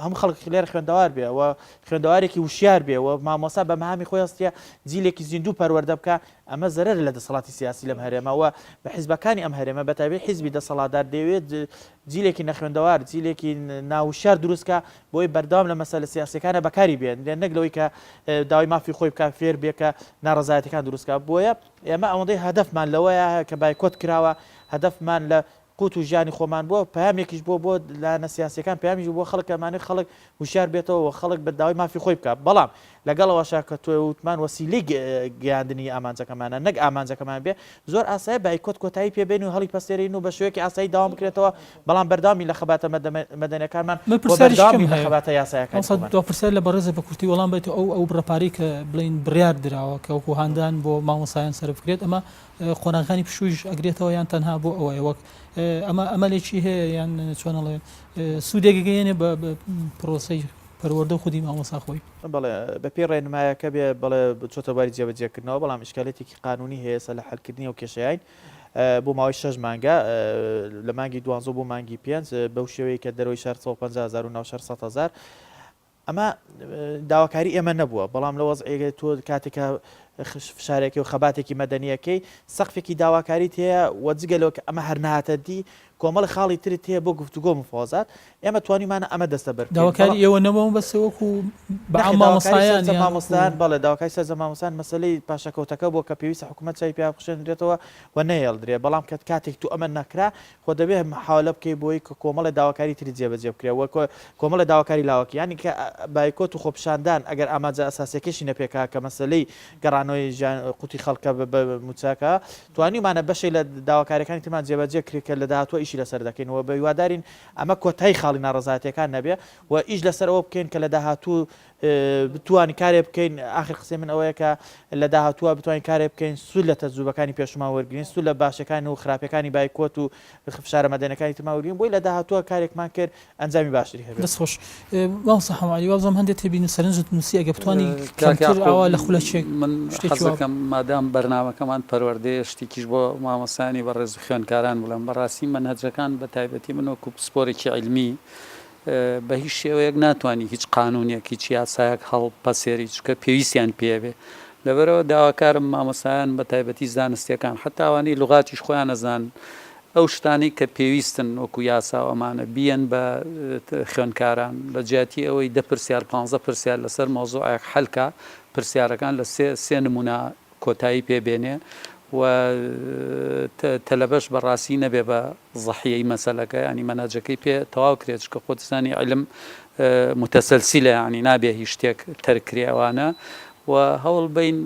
هەموو خەڵک لێرە خوێندەوار بێ و خوێندەوارێکی وشیار بێ و مامۆستا بە مەهامی خۆی هەستیە جیلێکی زیندوو پەروەردە بکا، ئەمە زەرەرە لە دەسەڵاتی سیاسی لەم هەرێمە و بە حیزبەکانی ئەم هەرێمە بە تایبەتی حیزبی دەسەڵاتدار دەیەوێت جیلێکی نەخوێندەوار، جیلێکی ناوشیار دروست کا بۆی بەردەوام لە مەسەلە سیاسیەکانە بەکاری بێنرێ نەک لەوەی کە داوای مافی خۆی بکا فێر بێ کە ناڕەزایەتیەکان دروست کا. بۆیە ئێمە ئەوەندەی هەدەفمان لەوەیە کە بایکۆت کراوە هەدەفمان لە قوت و ژیانی خۆمان بووە، پەیامێکیش بووە بۆ لایەنە سیاسییەکان، پەیامیش بوو بۆ خەڵک کە ئەمانەوێت خەڵک هوشیار بێتەوە و خەڵک بە داوای مافی خۆی بکات، بەڵام لەگەڵ ئەوەشا کە تۆ وتمان وەسیلەی گەیاندنی ئامانجەکەمانە نەک ئامانجەکەمان بێ، زۆر ئاسایە بایکۆت کۆتایی پێ بێنین و هەڵیپەسێرین و بە شێوەیەکی ئاسایی دەوام بکرێتەوە، بەڵام بەردەوام بین لە خەباتە مەدەنیەکانمان من و پرسیارێکی بەردەوام کەم بین لە هەیە خەباتە یاسایەکانی مامۆستا خۆمان. دوا پرسیار لە بەڕێزت بە کورتی وەڵام بەیتەوە ئەو ئەو بڕە پارەی کە بڵێین بڕیار دراوە کە وەکوو هاندان بۆ مامۆستایان سەرف بکرێت ئەمە قۆناغەکانی پشوویش ئەگرێتەوە یان تەنها بۆ ئەوەیە وەک ئەمە ئەمەلێکی هەیە یان چۆن ئەڵێ سوودێک گەیەنێ بە پرۆسەی پەروەردە و خودی مامۆستا خۆی؟ بەڵێ بەپێی ڕێنمایەکە بێ بەڵێ چۆتە بواری جێبەجێکردنەوە بەڵام ئیشکالێتێکی قانونی هەیە سە لە حەلکردنی ئەو کێشەیەین بۆ ماوەی شەش مانگە لە مانگی دوانزە بۆ مانگی پێنج بەو شێوەیە کە دەرەوەی شار 150 هەزار و ناو شار 100 هەزار ئەمە داواکاری ئێمە نەبووە، بەڵام لە وەزعێک تۆ کاتێک کە فشارێکی و خەباتێکی مەدەنییەکەی سەقفێکی داواکاریت هەیە و جگە لەوە کە ئەمە هەر نەهاتە دی کۆمەڵی خاڵی ترت هەیە بۆ گفتوگۆ مفاوەزات ئێمە توانیمانە ئەمە دەستەبەر بکەین. داواکاری بەڵام ئێوە نەبووە بەس وەکو بە نەخێر عام داواکاری مامۆستایان سەرجەم یان وەکو مامۆستایان بەڵێ داواکاری سەرجەم مامۆستایان مەسەلەی پاشەکەوتەکە بووە کە پێویستە حکوومەت چاوی پیا بخشێنرێتەوە و نەهێڵدرێ بەڵام کە کاتێک تو ئەمە نەکرا خۆ دەبێ محاولە بکەی بۆی کە کۆمەڵێ داواکاری تری جێبەجێ بکرێ و کۆمەڵێ داواکاری لاوەکی یانی کە بایکۆت و خۆپیشاندان ئەگەر ئامانجە ئەساسیەکەشی نەپێکا کە مەسەلەی گەڕانەوەی ژیان قوتی خەڵکە بە موچەکە توانیومانە بەشێک لە داواکاریەکانی ترمان جێبەجێ کرد کە لە داهاتووە ئیشی لەسەر دەکەین و بە هیوادارین ئەمە کۆتایی خاڵی ناڕەزایەتیەکان نەبێ و ئیش لەسەر ئەوە بکەین کە لە داهاتوو. بتوانین کارێ بکەین ئاخر قسەی من ئەوەیە کە لە داهاتووە بتوانین کارێ بکەین سوود لە تەجروبەکانی پێشومان وەرگین سوود لە باشەکان و خراپەکانی بایکۆت و فشارە مەدەنەکانی ترمان وەرگین بۆی لە داهاتووە کارێکمان کرد ئەنجامی باشتری هەبێت. دەست خۆش مامۆستا حەمە عەلی وابزانم هەندێ تێبینی و سەرنجت نووسی ئەگەر بتوانی کەمتر ئاوا لە خولەکێک من شتێکی وا حەزەکەم مادام بەرنامەکەمان پەروەردەیە شتێکیش بۆ مامۆستایانی بەڕێز و خوێندکاران بڵێم بەڕاستی مەنهەجەکان بە تایبەتی من وەکو پسپۆرێکی عیلمی بە هیچ شێوەیەک ناتوانی هیچ قانونێک هیچ یاسایەک هەڵپەسێری چونکە پێویستیان پێ بێ لەبەرئەوە داواکارم مامۆستایان بە تایبەتی زانستیەکان حەتا ئەوانەی لوغاتیش خۆیان ئەزانن ئەو شتانەی کە پێویستن وەکو یاسا و ئەمانە بیەن بە خوێندکاران لە جیاتی ئەوەی دە پرسیار پانزە پرسیار لەسەر مەوزوعێک حەل کا پرسیارەکان لە سێ سێ نمونە کۆتایی پێ بێنێ و تەلەبەش بە ڕاستی نەبێ بە زەحیەی مەسەلەکە یانی مەنهەجەکەی پێ تەواو کرێ چونکە خۆت زانی عیلم متسلسلە یانی نابێ هیچ شتێک تەرک کرێ ئەوانە و هەوڵ بەین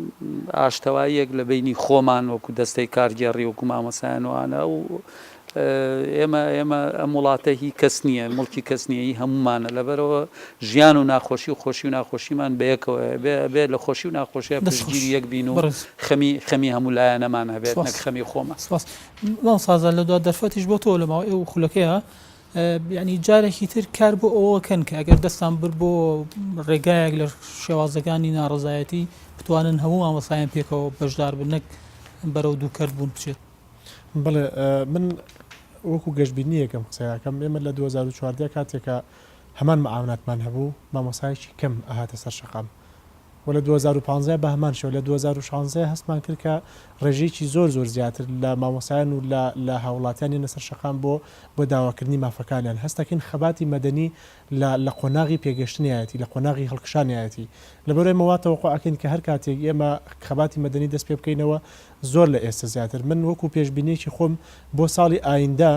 ئاشتەواییەک لە بەینی خۆمان وەکو دەستەی کارگێڕی وەکو مامۆستایان وانە و ئێمە ئێمە ئەم وڵاتە هی کەس نییە مڵکی کەس نییە هی هەمومانە لەبەرەوە ژیان و ناخۆشی و خۆشی و ناخۆشیمان بەیەکەوە بێ بێ لە خۆشی و ناخۆشیە پشتگیری یەک بین و خەمی خەمی هەموو لایەنەمان هەبێت نەک خەمی خۆمان. سپاس مامۆستا ئازاد لە دوا دەرفەتیش بۆ تۆ لە ماوەی ئەو خولەکەیە یعنی جارێکی تر کار بۆ ئەوە کەن کە ئەگەر دەستان برد بۆ ڕێگایەک لە شێوازەکانی ناڕزایەتی بتوانن هەموو مامۆستایان پێکەوە بەشدار بن نەک بەرەو دووکەرت بوون بچێت. بەڵێ من وەکو گەشبینییەکەم قسەیەکەم ئێمە لە 2014 کاتێکە هەمان معاوناتمان هەبوو مامۆسایەکی کەم ئەهاتە سەر شەقام و لە 2015 بە هەمان شێوە لە 2016 هەستمان کرد کە ڕێژەیەکی زۆر زۆر زیاتر لە مامۆستایان و لە لە هاوڵاتیان یەنە سەر شەقام بۆ بۆ داواکردنی مافەکانیان هەستەکەین خەباتی مەدەنی لە لە قۆناغی پێگەشتنیایەتی لە قۆناغی هەڵکشانیایەتی لەبەر ئێمە وا تەوەقوع ئەکەین کە هەر کاتێک ئێمە خەباتی مەدەنی دەست پێ بکەینەوە زۆر لە ئێستە زیاتر من وەکو پێشبینیەکی خۆم بۆ ساڵی ئایندە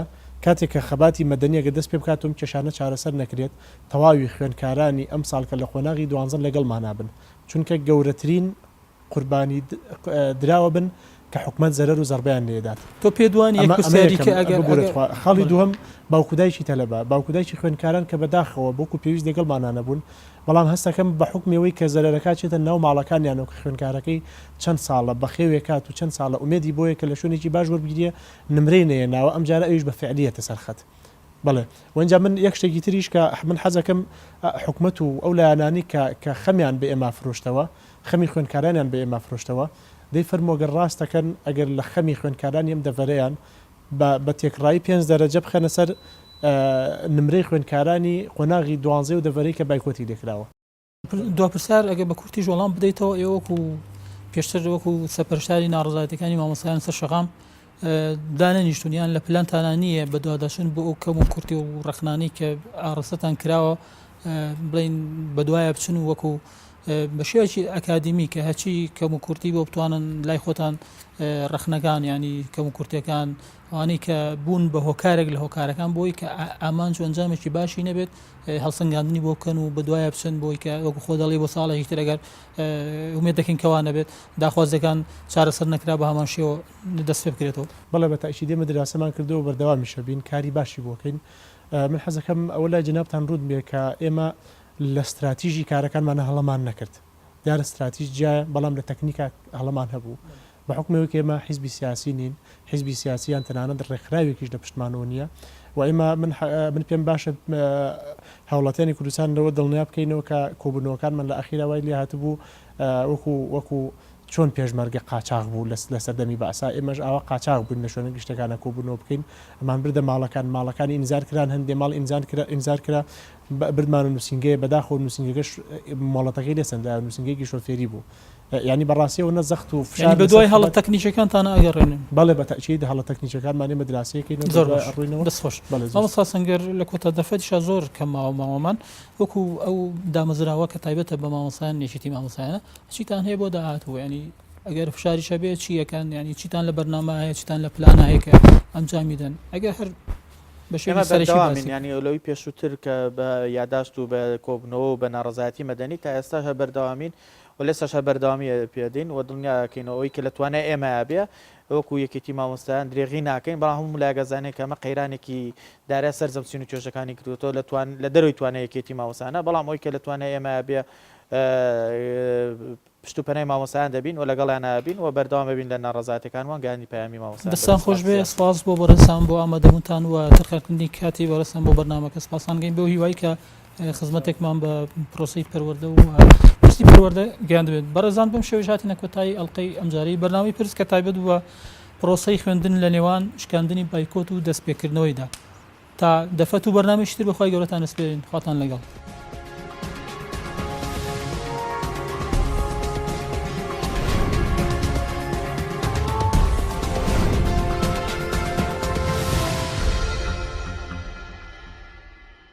کاتێک کە خەباتی مەدەنی ئەگەر دەست پێ بکات و ئەم کێشانە چارەسەر نەکرێت تەواوی خوێندکارانی ئەمساڵ کە لە قۆناغی دوانزەن لەگەڵمانا بن چونکە گەورەترین قوربانی دراوە بن کە حکومەت زەرەر و زەڕبەیان لێدات. تۆ پێت وانیە ئەمە ئەمە پرسیاری یەکەم کە ئەگەر ببورە ئەگەر تخوا خاڵی بەڵێ. دووهەم باوک و دایکی تەلەبە باوک و دایکی خوێندکاران کە بەداخەوە وەکو پێویست لەگەڵمانا نەبوون بەڵام هەستەکەم بە حوکمی ئەوەی کە زەرەرەکە ئەچێتە ناو ماڵەکانیانەوە کە خوێندکارەکەی چەند ساڵە بەخێوێ کات و چەند ساڵە ئومێدی بۆیە کە لە شوێنێکی باش وەربگیرێ نمرەی نەیەناوە ئەمجارە ئەویش بە فعلی یەتە سەر خەت بەڵێ و ئینجا من یەک شتێکی تریش کە من حەزەکەم حکومەت و ئەو لایەنانەی کە کە خەمیان بە ئێمە فرۆشتەوە خەمی خوێندکارانیان بە ئێمە فرۆشتەوە دەی فەرموو گەر ڕاست دەکەن ئەگەر لە خەمی خوێندکارانی ئەم دەڤەرەیان بە بە تێکڕایی پێنج دەرەجە بخەنە سەر نمرەی خوێندکارانی قۆناغی دوانزەی و دەڤەرەی کە بایکۆتی لێکراوە. دوا پرسیار ئەگەر بە کورتیش وەڵام بدەیتەوە ئێوە وەکو پێشتر وەکو سەرپەرشتاری ناڕەزایەتیەکانی مامۆستایان سەر شەقام دانەنیشتون یان لە پلانتانا نییە بەدواداچوون بۆ ئەو کەم و کورتی و ڕەخنانەی کە ئاڕاستەتان کراوە بڵین بەدوایە بچن و وەکو بە شێوەیەکی ئەکادیمی کە هەرچی کەم و کورتی بۆ بتوانن لای خۆتان ڕەخنەکان ینی کەم و کورتەکان ئەوانەی کە بوون بە هۆکارێک لە هۆکارەکان بۆی کە ئامانج و ئەنجامێکی باشی نەبێت هەڵسەنگاندنی بۆ بکەن و بەدوایە بچن بۆی کە وەکو خۆ دەڵێی بۆ ساڵێکی تر ئەگەر ئومێد دەکەین کەوا نەبێت داخوازیەکان چارەسەر نەکرا بە هەمان شێوە دەست پێ بکرێتەوە. بەڵێ بە تەئکید ئێمە دراسەمان کردووە و بەردەوامیش ئەبین کاری باشی بۆ کەین. من حەزەکەم ئەوە لای جەنابتان ڕوون بێ کە ئێمە لە ستراتیژی کارەکانمانا هەڵەمان نەکرد. دیارە ستراتیژ جیایە بەڵام لە تەکنیکا هەڵەمان هەبوو. بە حوکمی ئەوەی کە ئێمە حیزبی سیاسی نین، حیزبی سیاسی یان تەنانەت ڕێکخراوێکیش لە پشتمانەوە نییە و ئێمە من من پێم باشە هاوڵاتیانی کوردستان لەوە دڵنیا بکەینەوە کە کۆبوونەوەکانمان لە ئەخیرا وای لێ هاتبوو وەکو وەکو چۆن پێشمەرگە قاچاغ بوو لە سەردەمی بەعسا ئێمەش ئاوا قاچاغ بووین لە شوێنە گشتەکانە کۆبوونەوە بکەین ئەمان بردە ماڵەکان ماڵەکانی ئینزار کران هەندێ ماڵ ئینزان کرا ئینزار کرا بردمانە نووسینگەیە بەداخەوە نووسینگەکەش مۆڵەتەکەی لێ سەندرایەوە نووسینگەیەکی شۆفێری بوو یانی بەڕاستی ئەوەنە زەخت و فشار یانی لەسەر بەدوای هەڵە خەبات تەکنیکیەکانتان ئەگەڕێنن. بەڵێ بە تەئکید هەڵە تەکنیکیەکانمان ئێمە دراسەیەکەین و زۆر بەدوای باش ئەڕۆینەوە. دەست خۆش بەڵێ زۆر مامۆستا سەنگەر لە کۆتا دەرفەتیشا زۆر کەم ماوە ماوەمان وەکو ئەو دامەزراوە کە تایبەتە بە مامۆستایان یەکێتی مامۆستایانە چیتان هەیە بۆ داهاتوو یانی ئەگەر فشاریش هەبێ چی ئەکەن یانی چیتان لە بەرنامە هەیە چیتان لە پلانە هەیە کە ئەنجامی دەن ئەگەر هەر بە ئێمە شێوەی سەرەکی بەردەوامین باسی یانی لەوەی پێشووتر کە بە یاداشت و بە کۆبوونەوە و بە ناڕەزایەتی مەدەنی تا ئێستاش هەر بەردەوامین و لە ئێستاش هەر بەردەوامی پێدەین و دڵنیا ئەکەینەوە ئەوەی کە لە توانای ئێمەیا بێ وەکو یەکێتی مامۆستایان درێغی ناکەین بەڵام هەموو لایەک ئەزانێ کە ئەمە قەیرانێکی دارای سەرجەم چین و توێژەکانی گرتووەتەوە لە توان لە دەرەوەی توانای یەکێتی مامۆستایانە بەڵام ئەوەی کە لە توانای ئێمەیا بێ. پشت و پەنای مامۆستایان دەبین و لەگەڵیان ئەبین و بەردەوام ئەبین لە ناڕەزایەتیەکانمان گەیاندنی پەیامی مامۆستایان بە دەستان خۆش دەسەڵاتی بێ سیاسی. سپاس بۆ بەڕێزتان بۆ ئامادەبوونتان و تەرخانکردنی کاتی بەڕێزتان بۆ بەرنامەکە سپاستان دەکەین بەو هیوای کە خزمەتێکمان بە پرۆسەی پەروەردە و پرسی پەروەردە گەیاندبێت بەڕێزان بەم شێوەیش هاتینە کۆتایی ئەڵقەی ئەمجارەی بەرنامەی پرس کە تایبەت بوو بە پرۆسەی خوێندن لە نێوان شکاندنی بایکۆت و دەستپێکردنەوەیدا تا دەفەت و بەرنامەیەکی تر بە خوای گەورەتان ئەسپێرین خواتان لەگەڵ.